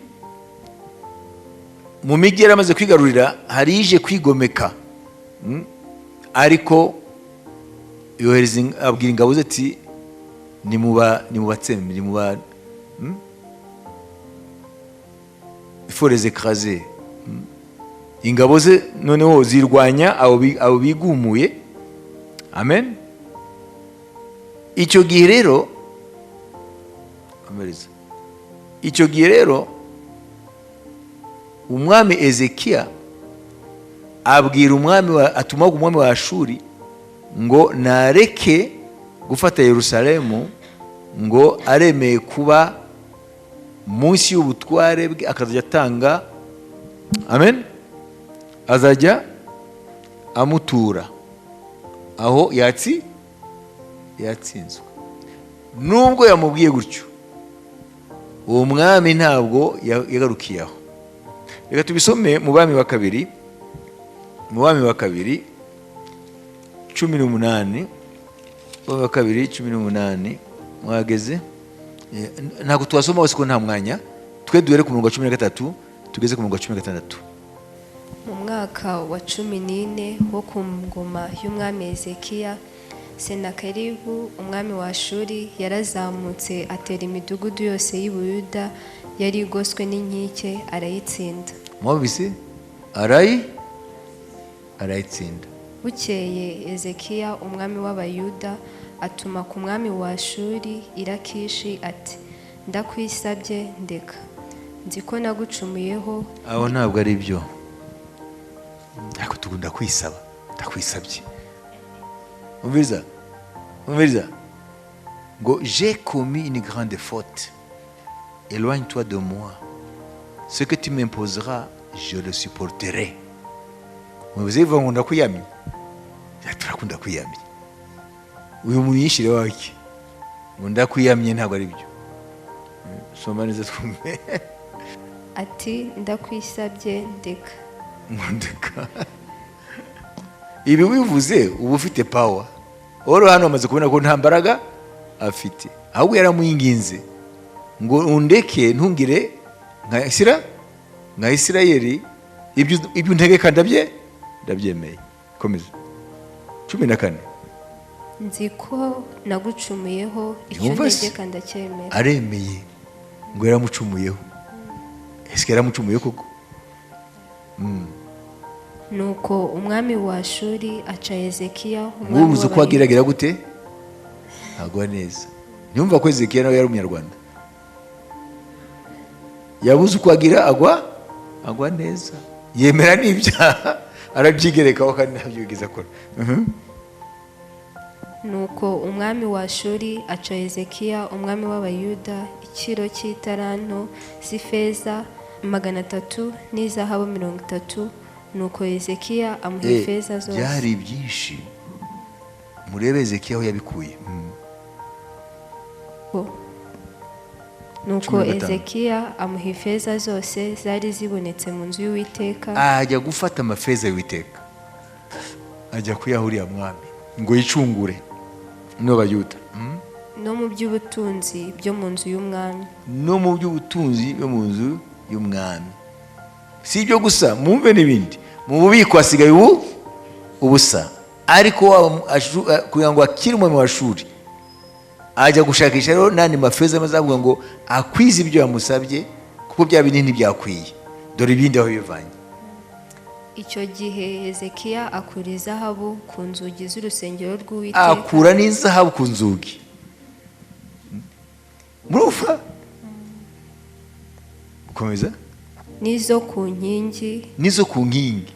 mu migi yari amaze kwigarurira, hari ije kwigomeka. Ariko yohereza abwira ingabo ze ati: "Nimubatsembe, nimuba il faut les écraser." Ingabo ze noneho zirwanya abo bigumuye. Amen. Icyo gihe rero amariza, icyo gihe rero umwami Ezekiya abwira umwami wa atuma umwami wa Ashuri ngo nareke gufata Yerusalemu, ngo aremeye kuba munsi y'ubutware bwe, akazajya atanga, amen, azajya amutura aho yatsinzwe. Nubwo yamubwiye gutyo, uwo mwami ntabwo yagarukiye aho. Reka tubisome mu Bami wa Kabiri, mu Bami wa Kabiri 18, Bami wa Kabiri 18. Mwageze? Ntabwo twasoma hose ko nta mwanya. Twe duhere ku murongo wa 13 tugeze ku murongo wa 16. Mu mwaka wa 14 wo ku ngoma y'umwami Hezekiya, Senakeribu umwami wa Ashuri yarazamutse atera imidugudu yose y'i Buyuda yari igoswe n'inkike, arayitsinda. Mwabise arayitsinda. Bukeye Hezekiya umwami w'Abayuda atuma ku mwami wa Ashuri i Lakishi ati: "Ndakwisabye, ndeka, nzi ko nagucumuyeho." Aho ntabwo ari byo, ariko tugunda kwisaba: "Ndakwisabye." Umviriza, umviriza ngo: "J'ai commis une grande faute, éloigne-toi de moi, ce que tu m'imposeras, je le supporterai." Mubize bivuga ngo ndakwiyamye. Ya, turakunda kwiyamya. Uyu muntu yishyire wake ngo ndakwiyamye, ntabwo ari byo. Soma neza twumve. Ati: "Ndakwisabye, ndeka." Ndeka. Ibi wivuze uba ufite power. Oro hano bamaze kubona ko nta mbaraga afite, ahubwo yaramwinginze ngo undeke, ntungire nka Isirayeli, ibyo untegeka ndabyemeye. Komeza, 14. Nzi ko nagucumuyeho, icyo Yumva se? ntegeka ndacyemera. Aremeye ngo yaramucumuyeho. Ese yaramucumuye koko? Nuko umwami wa Ashuri aca Hezekiya umwami Mwubuze uko w'Abayuda. ageragira gute, agwa neza. Ntiyumva ko Hezekiya nawe yari umunyarwanda, yabuze uko agira, agwa neza, yemera n'ibyaha arabyigerekaho, kandi ntabyo yigeze akora. Nuko umwami wa Ashuri aca Hezekiya umwami w'Abayuda ikiro cy'italanto z'ifeza 300 n'izahabu 30. Nuko Hezekiya amuha ifeza zose. Byari byinshi. Murebe Hezekiya aho yabikuye. Nuko 15. Hezekiya amuha ifeza zose zari zibonetse mu nzu y'Uwiteka. Ajya gufata amafeza y'Uwiteka, ajya kuyaha uriya mwami ngo yicungure n'Abayuda. No mu by'ubutunzi byo mu nzu y'umwami. No mu by'ubutunzi byo mu nzu y'umwami. Si ibyo gusa, mwumve n'ibindi. Mu bubiko hasigaye ubu ubusa, ariko kugira ngo akire umwami wa Shuri, ajya gushakisha rero n'andi mafeza, maze avuga ngo akwize ibyo yamusabye, kuko bya bindi ntibyakwiye. Dore ibindi aho bivanye. Icyo gihe Hezekiya akura izahabu ku nzugi z'urusengero rw'Uwiteka. Akura n'izahabu ku nzugi. Murumva? Komeza. N'izo ku nkingi. N'izo ku nkingi.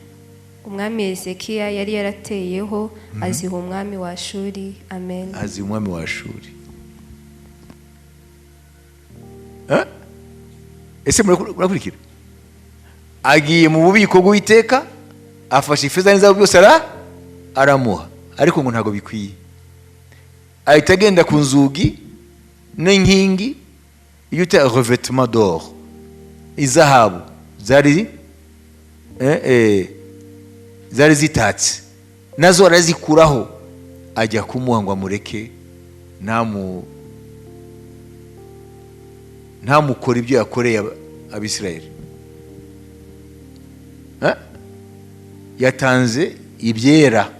Umwami Hezekiya yari yarateyeho, aziha umwami wa Ashuri. Amen. Azi umwami wa Shuri. Ese murakurikira? Agiye mu bubiko bw'Uwiteka, afashe ifeza n'izahabu byose aramuha, ariko ngo ntabwo bikwiye. Ahita agenda ku nzugi n'inkingi, iyo uta revêtement d'or, izahabu zari zitatse, nazo arazikuraho, ajya kumuha ngo amureke ntamukore ibyo yakoreye Abisirayeli. Eh? Yatanze ibyera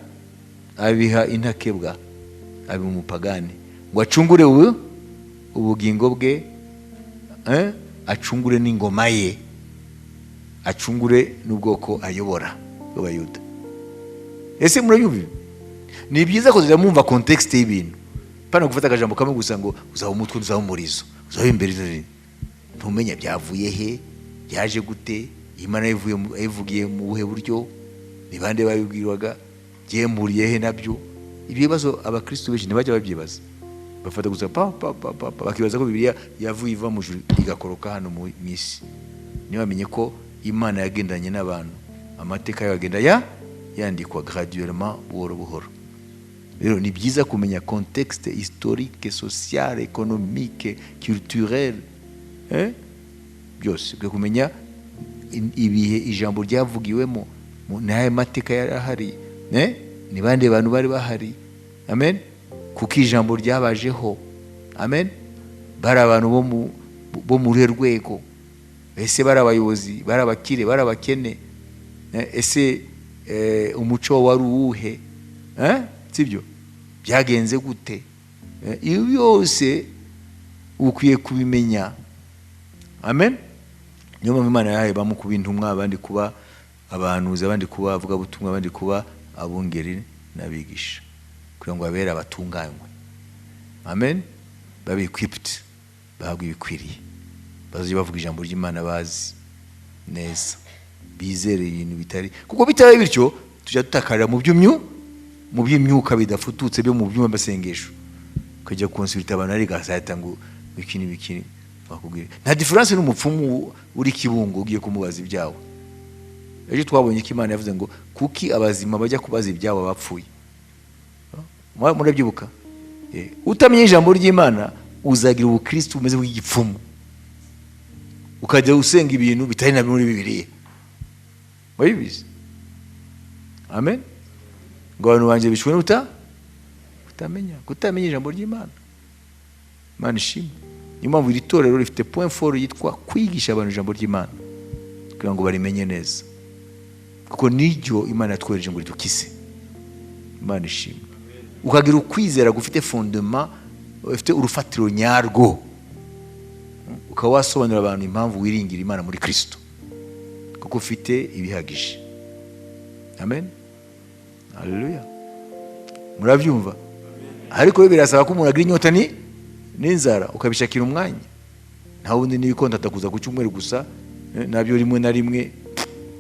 abiha intakebwa, abiha umupagani ngo acungure ubugingo bwe, acungure n'ingoma ye, acungure n'ubwoko ayobora bw'Abayuda. Ese murabyumva ibi? Ni byiza kuzajya mwumva contexte y'ibintu, pana gufata akajambo kamwe gusa ngo uzaba umutwe, uzaba umurizo, uzaba imbere, ntumenya byavuye he, byaje gute, Imana yabivugiye mu buhe buryo, ni bande babibwirwaga, byemuriye he nabyo. Ibyo bibazo abakristo benshi ntibajya babyibaza, bafata gusa pa pa pa pa pa, bakibaza ko Bibiliya yavuye iva mu juru igakoroka hano mu isi. Ntibamenye ko Imana yagendanye n'abantu, amateka yayo agenda yandikwa graduellement, buhoro buhoro. Rero ni byiza kumenya contexte historique, sociale, économique, culturelle, Byose ukwiye kumenya ibihe ijambo ryavugiwemo, n'aya mateka yari ahari, Ni bande bantu bari bahari? Amen. Kuko ijambo ryabajeho, amen, bari abantu bo mu ruhe rwego? Ese bari abayobozi, bari abakire, bari abakene? Ese umuco wari uwuhe? Sibyo? Byagenze gute? Ibi byose ukwiye kubimenya. Amen. Niyo mpamvu Imana yahaye bamwe kuba intumwa, abandi kuba abahanuzi, abandi kuba abavugabutumwa, abandi kuba abungeri n'abigisha, kugira ngo babere abatunganywe, amen, babe equipped, bahabwe ibikwiriye, bazajya bavuga ijambo ry'Imana bazi neza, bizere ibintu bitari, kuko bitabaye bityo tujya dutakarira mu by'imyuka bidafututse byo mu byumba masengesho, ukajya consulta abantu, ariko gasahita ngo iki n'ibiki bakubwira nta différence n'umupfumu uri Kibungo ugiye kumubaza ibyawe. Ejo twabonye ko Imana yavuze ngo kuki abazima bajya kubaza ibyabo bapfuye? Murabyibuka? Utamenye ijambo ry'Imana uzagira ubukristo bumeze nk'igipfumu, ukajya usenga ibintu bitari na muri Bibiliya. Murabizi? Amen. Ngo abantu banjye bishwe n'uta kutamenya, kutamenya ijambo ry'Imana. Imana ishimwe. Niyo mpamvu iri torero rifite point fort yitwa kwigisha abantu ijambo ry'Imana kugira ngo barimenye neza, kuko niryo Imana yatwohereje ngo ridukize. Imana ishimwe. Ukagira ukwizera gufite fondement, ufite urufatiro nyarwo, ukaba wasobanurira abantu impamvu wiringira Imana muri Kristo, kuko ufite ibihagije. Amen, haleluya. Murabyumva? Ariko birasaba ko umuntu agira inyota ni n'inzara, ukabishakira umwanya. Nta wundi n'ibikonta kuza ku cyumweru gusa, nabyo rimwe na rimwe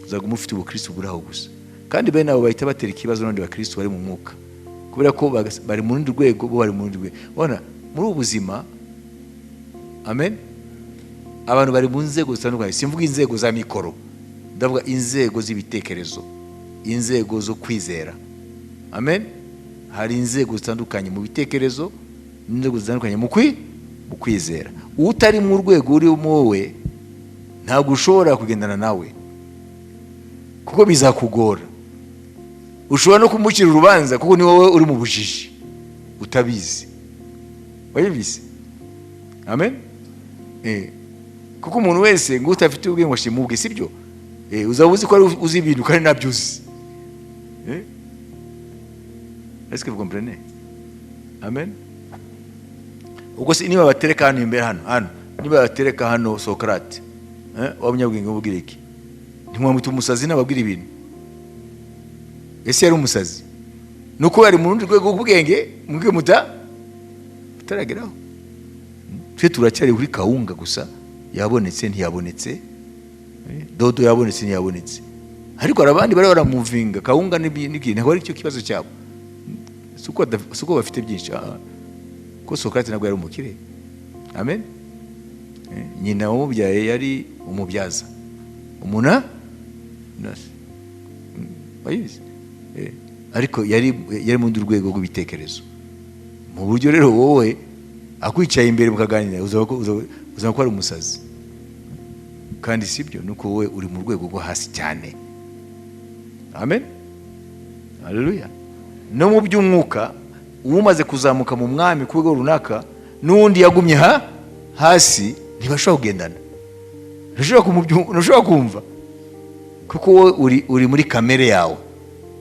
uzaguma ufite ubukristo buri aho gusa. Kandi bene abo bahita batera ikibazo n'abandi bakristo bari mu mwuka, kubera ko bari mu rundi rwego, bo bari mu rundi rwego. Ubona muri ubu buzima, amen, abantu bari mu nzego zitandukanye. Simvuga inzego za mikoro, ndavuga inzego z'ibitekerezo, inzego zo kwizera. Amen. Hari inzego zitandukanye mu bitekerezo n'inzego zitandukanye mu kwizera. Utari mu rwego urimo wowe ntabwo ushobora kugendana nawe, kuko bizakugora. Ushobora no kumucira urubanza kuko ni wowe uri mu bujiji utabizi. Wabizi? Amen. Kuko umuntu wese ngo utafite ubwenge ngo ashima ubwe, sibyo? Uzaba uzi ko ari uzi ibintu kandi ntabyo uzi. Est-ce que vous comprenez? Amen. Ubwo se niba batereka hano imbere, hano niba batereka hano Socrate, w'umunyabwenge w'Ubugiriki, ntimwamwita umusazi n'ababwira ibintu? Ese yari umusazi? Nuko yari mu rundi rwego rw'ubwenge mubwe mutarageraho. Twe turacyari kuri kawunga gusa, yabonetse ntiyabonetse, dodo yabonetse ntiyabonetse, ariko hari abandi bari baramuvinga kawunga n'ibindi, ntabwo ari cyo kibazo cyabo. Si uko bafite byinshi, ko Socrate ntabwo yari umukire. Amen. Nyina wamubyaye yari umubyaza, umuna nurse. Wayizi. Ariko yari mu rundi rwego rw'ibitekerezo, mu buryo rero wowe akwicaye imbere mukaganira uzaba ko ari umusazi, kandi si byo. Nuko wowe uri mu rwego rwo hasi cyane. Amen, haleluya. No mu by'umwuka, umaze kuzamuka mu Mwami ku rwego runaka n'uwundi yagumye hasi ntibashobora kugendana, ntushobora kumva, kuko wowe uri muri kamere yawe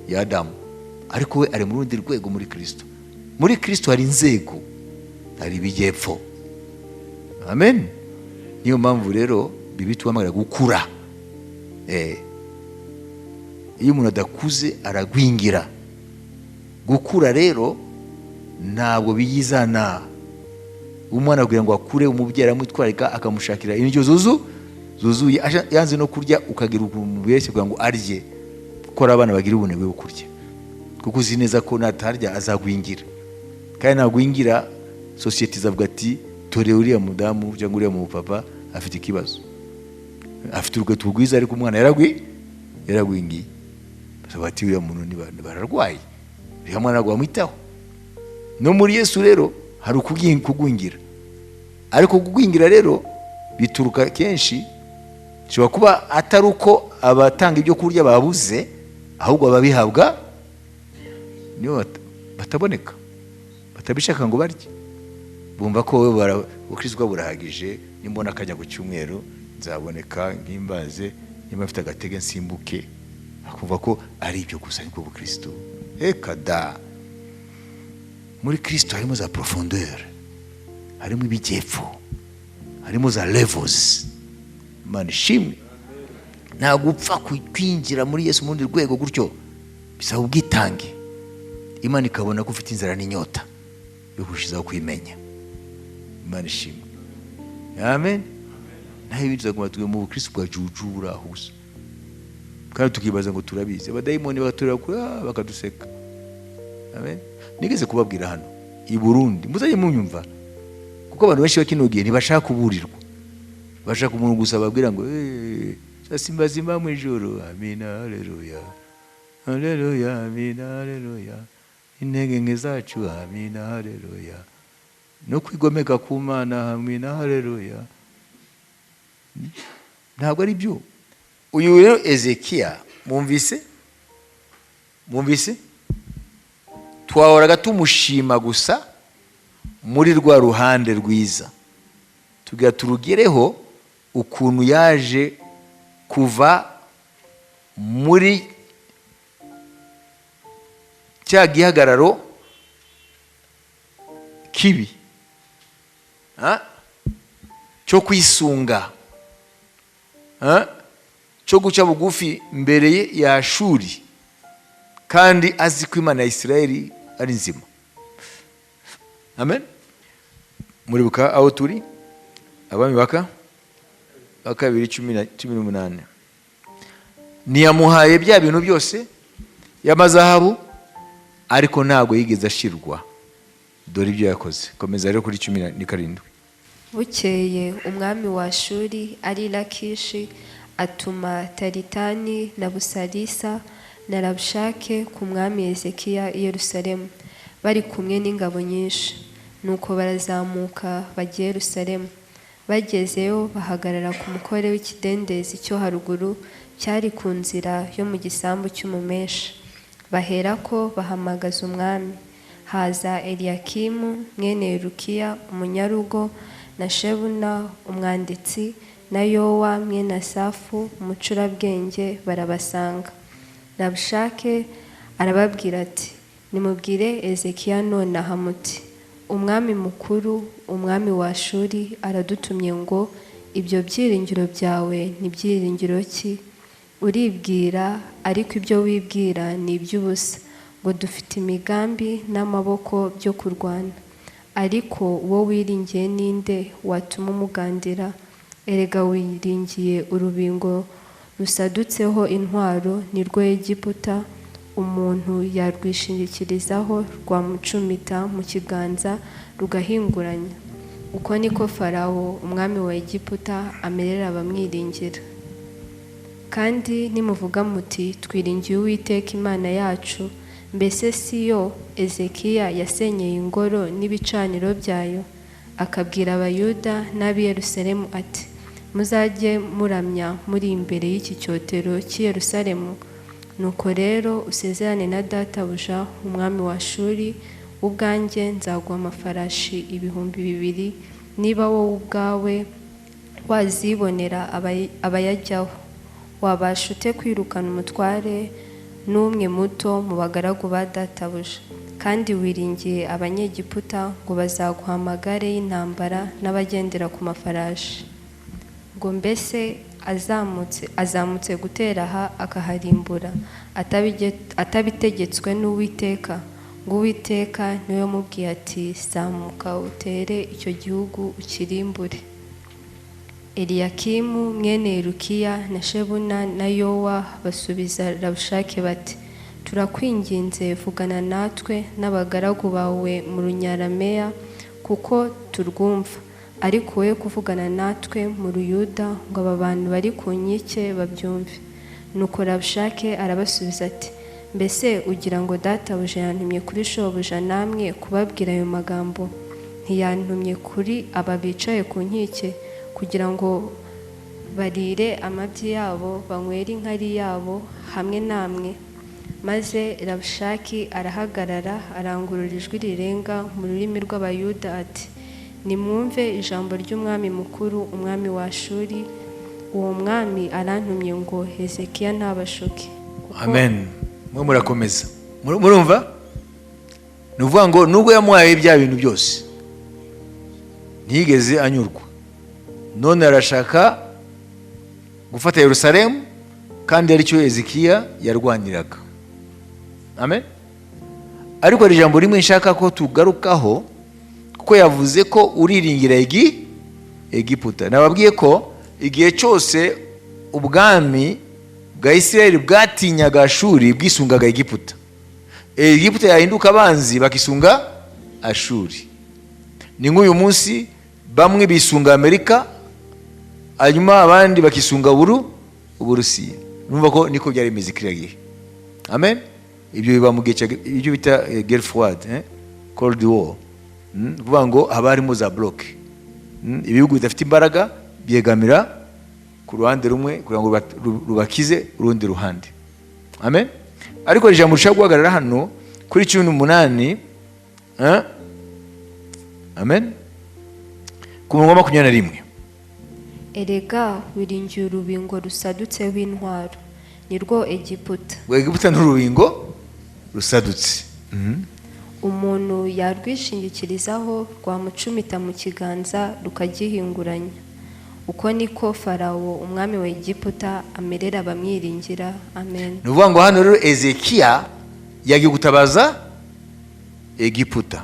ya Adamu, ariko we ari mu rundi rwego muri Kirisito. Muri Kirisito hari inzego, hari ibijyepfo. Amen. Niyo mpamvu rero Bibiliya ituhamagarira gukura. Iyo umuntu adakuze aragwingira. Gukura rero ntabwo biyizana. Umwana kugira ngo akure, umubyeyi aramwitwararika, akamushakira indyo zuzuye. Yanze no kurya, ukagira ukuntu umubeshya kugira ngo arye, kuko hari abana bagira ubunebwe bwo kurya, kuko uzi neza ko natarya azagwingira, kandi nagwingira sosiyete izavuga ati: "Tore uriya mudamu cyangwa uriya mupapa afite ikibazo, afite urukweto rwiza ariko umwana yaragwingiye." Basaba bati: "Uriya muntu bararwaye, uriya mwana ntabwo bamwitaho." No muri Yesu rero hari kugwingira, ariko kugwingira rero bituruka kenshi, bishobora kuba atari uko abatanga ibyo kurya babuze, ahubwo ababihabwa nibo bataboneka, batabishaka ngo barye. Bumva ko wowe ubukristo bwabo burahagije: "Nimbona akajya ku cyumweru nzaboneka nkimbaze, nimba mfite agatege nsimbuke." Akumva ko ari ibyo gusa, nibwo bukristo. Eka da! Muri Kristo harimo za profondeur, harimo ibijyepfo, harimo za levels. Imana ishimwe. Ntabwo upfa kwinjira muri Yesu mu rundi rwego gutyo, bisaba ubwitange. Imana ikabona ko ufite inzara n'inyota yo kurushizaho kuyimenya. Imana ishimwe, amen. Naho ibindi tuzaguma tuge mu bukristo bwa juju buraho gusa, kandi tukibaza ngo turabizi, abadayimoni bakatureba kure, bakaduseka. Amen. Nigeze kubabwira hano i Burundi, muzajye munyumva, kuko abantu benshi ba kino gihe ntibashaka kuburirwa, bashaka umuntu gusa babwira ngo simba simba mu ijuru, amina, haleluya, haleluya, amina, haleluya, intege nke zacu, amina, haleluya, no kwigomeka ku Mana, amina, haleluya. Ntabwo ari byo. Uyu rero Ezekiya, mwumvise twahoraga tumushima gusa muri rwa ruhande rwiza, tugira turugereho ukuntu yaje kuva muri cya gihagararo kibi, ha? Cyo kwisunga, ha? Cyo guca bugufi mbere ye ya Ashuri, kandi azi ko Imana ya Isirayeli ari nzima. Amen. Muribuka aho turi? Abami ba kabiri 18. Ntiyamuhaye bya bintu byose y'amazahabu, ariko ntabwo yigeze ashirwa. Dore ibyo yakoze. Komeza rero kuri 17. Bukeye umwami wa Ashuri ari i Lakishi atuma Taritani na Busarisa na Rabushake ku mwami Hezekiya i Yerusalemu, bari kumwe n'ingabo nyinshi. Nuko barazamuka bajya i Yerusalemu. Bagezeyo bahagarara ku mukore w'ikidendezi cyo haruguru cyari ku nzira yo mu gisambu cy'umumeshi. Baherako bahamagaza umwami. Haza Eliyakimu mwene Yerukiya umunyarugo, na Shebuna umwanditsi, na Yowa mwene Asafu umucurabwenge, barabasanga. Rabushake arababwira ati: "Nimubwire Hezekiya nonaha muti: 'Umwami mukuru, umwami wa Ashuri, aradutumye ngo: Ibyo byiringiro byawe ni byiringiro ki? Uribwira, ariko ibyo wibwira ni iby'ubusa, ngo dufite imigambi n'amaboko byo kurwana. Ariko uwo wiringiye ninde watuma umugandira? Erega wiringiye urubingo rusadutseho intwaro, ni rwo Egiputa. Umuntu yarwishingikirizaho rwamucumita mu kiganza rugahinguranya. Uko niko Farawo umwami wa Egiputa amerera abamwiringira. Kandi nimuvuga muti: 'Twiringiye Uwiteka Imana yacu,' mbese si yo Ezekiya yasenyeye ingoro n'ibicaniro byayo, akabwira Abayuda n'ab'i Yerusalemu ati: 'Muzajye muramya muri imbere y'iki cyotero cy'i Yerusalemu'? Nuko rero usezerane na databuja umwami wa Ashuri, ubwanjye nzaguha amafarashi 2000, niba wowe ubwawe wazibonera abayajyaho. Wabasha ute kwirukana umutware n'umwe muto mu bagaragu ba databuja? Kandi wiringiye Abanyegiputa ngo bazaguha amagare y'intambara n'abagendera ku mafarashi. Ngo mbese azamutse gutera aha akaharimbura atabitegetswe n'Uwiteka? Ngo Uwiteka niwe wamubwiye ati: 'Zamuka utere icyo gihugu ukirimbure.'" Eliyakimu mwene Hilukiya na Shebuna na Yowa basubiza Rabushake bati: "Turakwinginze, vugana natwe n'abagaragu bawe mu Runyarameya kuko turwumva, ariko woye kuvugana natwe mu Ruyuda ngo aba bantu bari ku nkike babyumve." Nuko Rabushake arabasubiza ati: "Mbese ugira ngo databuja yantumye kuri shobuja namwe kubabwira ayo magambo? Ntiyantumye kuri aba bicaye ku nkike kugira ngo barire amabyi yabo, banywere inkari yabo hamwe namwe?" Maze Rabushaki arahagarara, arangurura ijwi rirenga mu rurimi rw'Abayuda ati: "Nimwumve ijambo ry'umwami mukuru, umwami wa Ashuri. Uwo mwami arantumye ngo Hezekiya ntabashuke." Amen. Mwe murakomeza. Murumva, ni ukuvuga ngo nubwo yamuhaye bya bintu byose, ntiyigeze anyurwa. None arashaka gufata Yerusalemu, kandi aricyo Hezekiya yarwaniraga. Amen. Ariko hari ijambo rimwe nshaka ko tugarukaho, kuko yavuze ko uriringira Egiputa. Nababwiye ko igihe cyose ubwami bwa Isirayeli bwatinyaga Ashuri, bwisungaga Egiputa. Egiputa yahinduka abanzi, bakisunga Ashuri. Ni nk'uyu munsi bamwe bisunga Amerika, hanyuma abandi bakisunga Uburusiya. Numva ko niko byari bimeze kiriya gihe. Amen. Ibyo biba mu gihe ibyo bita guerre froide, cold war. Kuvuga ngo haba harimo za bloc. Ibihugu bidafite imbaraga byegamira ku ruhande rumwe kugira ngo rubakize urundi ruhande. Amen. Ariko ijambo rishobora guhagarara hano kuri 18, eh? Amen, ku murongo wa 21. Erega wiringiye urubingo rusadutseho intwaro, ni rwo Egiputa. Ngo Egiputa n'urubingo rusadutse. Umuntu yarwishingikirizaho, rwamucumita mu kiganza rukagihinguranya. Uko niko Farawo umwami wa Egiputa amerera abamwiringira. Amen. Ni ukuvuga ngo hano rero Ezekiya yagiye gutabaza Egiputa,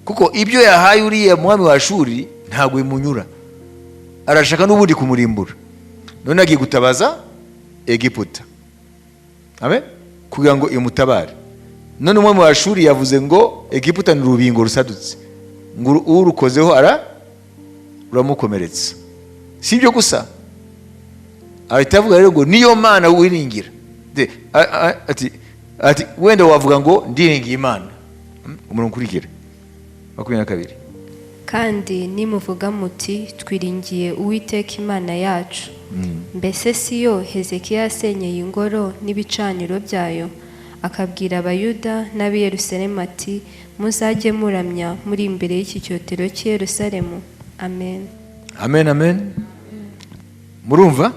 kuko ibyo yahaye uriya mwami wa Ashuri ntabwo bimunyura, arashaka n'ubundi kumurimbura. None agiye gutabaza Egiputa, amen, kugira ngo imutabare. None umwami wa Ashuri yavuze ngo Egiputa ni urubingo rusadutse, ngo urukozeho ruramukomeretsa. Si ibyo gusa, ahita avuga rero ngo niyo Mana wiringira. Ati wenda wavuga ngo ndiringiye Imana. Umurongo ukurikira, 22. Kandi nimuvuga muti: 'Twiringiye Uwiteka Imana yacu,' mbese si yo Hezekiya yasenyeye ingoro n'ibicaniro byayo, akabwira Abayuda n'ab'i Yerusalemu ati: 'Muzajye muramya muri imbere y'iki cyotero cy'i Yerusalemu'? Amen. Amen, amen. Murumva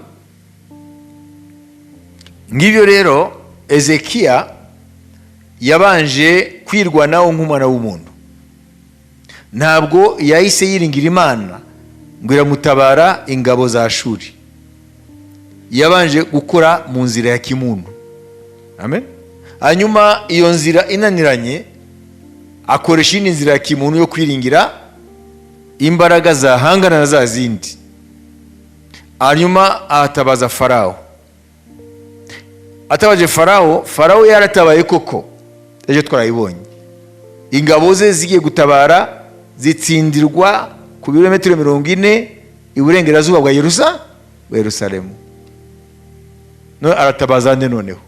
ngibyo rero, Ezekiya yabanje kwirwanaho nk'umwana w'umuntu. Ntabwo yahise yiringira Imana ngo iramutabara ingabo za Shuri. Yabanje gukora mu nzira ya kimuntu. Amen. Hanyuma iyo nzira inaniranye, akoresha iyindi nzira ya kimuntu yo kwiringira imbaraga zahangana na za zindi. Hanyuma ahatabaza Farawo. Atabaje Farawo, Farawo yaratabaye koko. Ejo twarayibonye, ingabo ze zigiye gutabara. Zitsindirwa ku birometero 40 iburengerazuba bwa Yerusalemu. None aratabaza nde? Noneho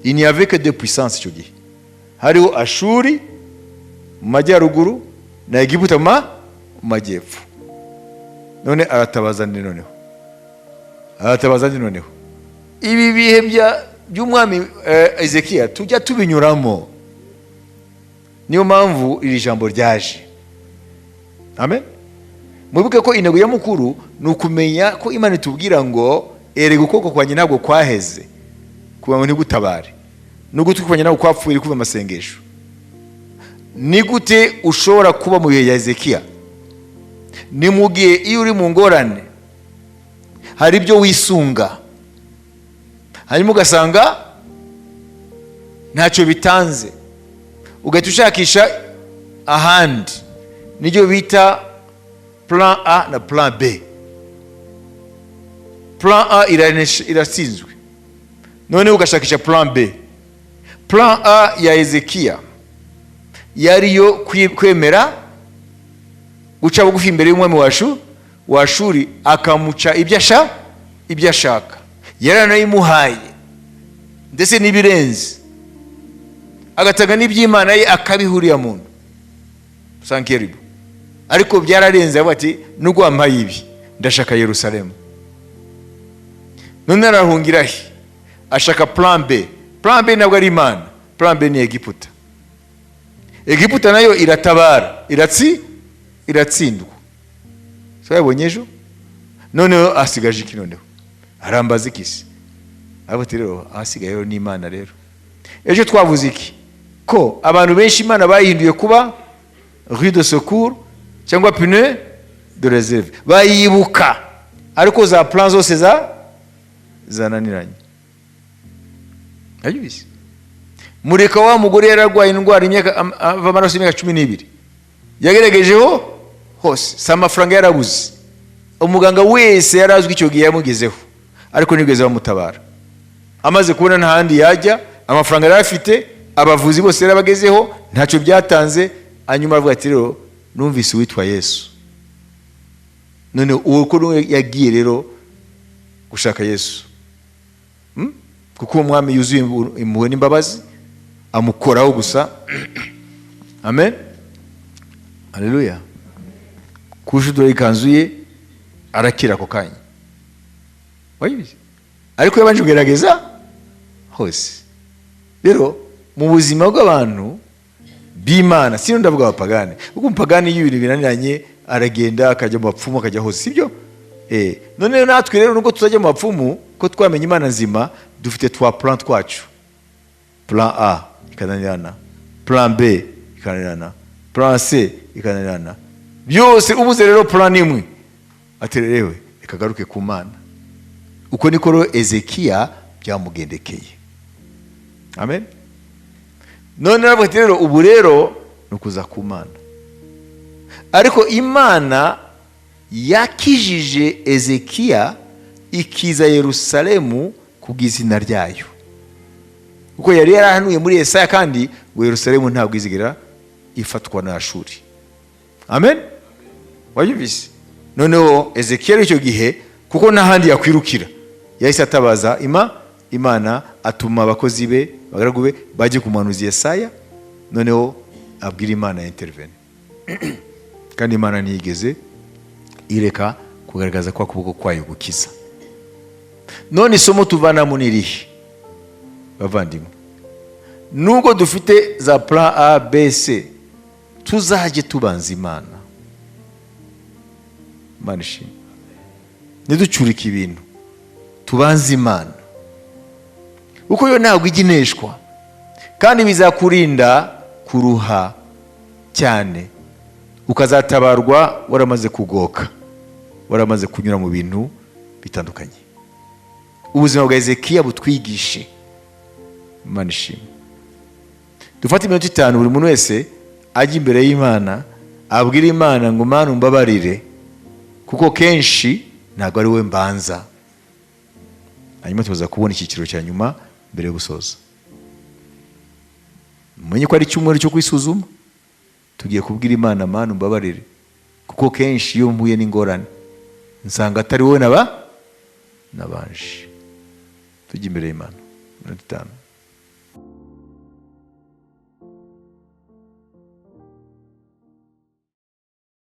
il n'y avait que deux puissances icyo gihe: hariho Ashuri mu majyaruguru na Egiputa mu majyepfo. None aratabaza nde? Noneho aratabaza nde? Noneho ibi bihe by'umwami Ezekiya tujya tubinyuramo, niyo mpamvu iri jambo ryaje. Amen. Mwibuke ko intego ya mukuru ni ukumenya ko Imana itubwira ngo: "Erega ukuboko kwanjye ntabwo kwaheze kugira ngo ntigutabare, n'ugutwi kwanjye ntabwo kwapfuye kuva amasengesho." Ni gute ushobora kuba mu bihe bya Ezekiya? Ni mu gihe iyo uri mu ngorane hari ibyo wisunga, hanyuma ugasanga ntacyo bitanze, ugahita ushakisha ahandi. Nibyo bita plan A na plan B. Plan A iratsinzwe, noneho ugashakisha plan B. Plan A ya Ezekiya yariyo kwemera guca bugufi imbere y'umwami wa Ashuri, akamuca ibyo ashaka. Yaranayimuhaye ndetse n'ibirenze, agatanga n'iby'Imana ye akabihuriya muntu Sankeribu. Ariko byararenze, avuga ati: "Nubwo wampaye ibi, ndashaka Yerusalemu." None arahungira he? Ashaka plan B. Plan B ntabwo ari Imana, plan B ni Egiputa. Egiputa nayo iratabara, iratsindwa, twabibonye ejo. Noneho asigaje iki? Noneho arambaza iki se? Aravuga ati: "Rero ahasigaye rero ni Imana." Rero ejo twavuze iki? Ko abantu benshi Imana bayihinduye kuba roue de secours cyangwa pneu de réserve, bayibuka ariko za plan zose zananiranye. Abyumvise? Mureka wa mugore yararwaye indwara imyaka ava amaraso imyaka 12, yageragejeho hose, si amafaranga yarabuze, umuganga wese yari azwi icyo gihe yamugezeho, ariko ntibigeze bamutabara. Amaze kubona nta handi yajya, amafaranga yari afite, abavuzi bose yarabagezeho, ntacyo byatanze. Hanyuma aravuga ati: "Rero numvise uwitwa Yesu." None uwo ko yagiye rero gushaka Yesu, Kuko uwo mwami yuzuye impuhwe n'imbabazi, amukoraho gusa. Amen, haleluya. Kushudura ikanzu ye, arakira ako kanya. Wayibizi? Ariko yabanje kugerageza hose. Rero mu buzima bw'abantu b'Imana, sino ndavuga abapagani, kuko umupagani iyo ibintu binaniranye aragenda akajya mu bapfumu, akajya hose, sibyo? None natwe rero, nubwo tuzajya mu bapfumu, ko twamenya Imana nzima, dufite twa plan twacu. Plan A ikananirana, plan B ikananirana, plan C ikananirana, byose ubuze rero plan imwe, ati: "Rewe reka garuke ku Mana." Uko niko rero Ezekiya byamugendekeye. Amen. None aravuga ati: "Rero ubu rero ni ukuza ku Mana." Ariko Imana yakijije Ezekiya, ikiza Yerusalemu kubw'izina ryayo, kuko yari yarahanuye muri Yesaya kandi ngo Yerusalemu ntabwo izigera ifatwa na Ashuri. Amen. Wabyumvise? Noneho Ezekiyeli icyo gihe, kuko n'ahandi yakwirukira, yahise atabaza Imana, atuma abakozi be, abagaragu be, bajye ku muhanuzi Yesaya. Noneho abwira Imana ya intervene, kandi Imana ntiyigeze ireka kugaragaza ko akuboko kwayo gukiza. None isomo tuvanamo ni irihe, bavandimwe? Nubwo dufite za plan A, B, C, tuzajye tubanza Imana. Imana ishimwe. Ntiducurike ibintu, tubanze Imana, kuko yo ntabwo ijya ineshwa, kandi bizakurinda kuruha cyane, ukazatabarwa waramaze kugoka, waramaze kunyura mu bintu bitandukanye. Ubuzima bwa Ezekiya butwigishe. Imana ishimwe. Dufate iminota 5, buri muntu wese ajya imbere y'Imana, abwira Imana ngo: "Mana, umbabarire, kuko kenshi ntabwo ari we mbanza." Hanyuma tuza kubona icyiciro cya nyuma mbere yo gusoza. Mumenye ko ari icyumweru cyo kwisuzuma. Tugiye kubwira Imana: "Mana, umbabarire, kuko kenshi iyo mpuye n'ingorane nsanga atari wowe naba nabanje." Tujya imbere y'Imana, 5 minota.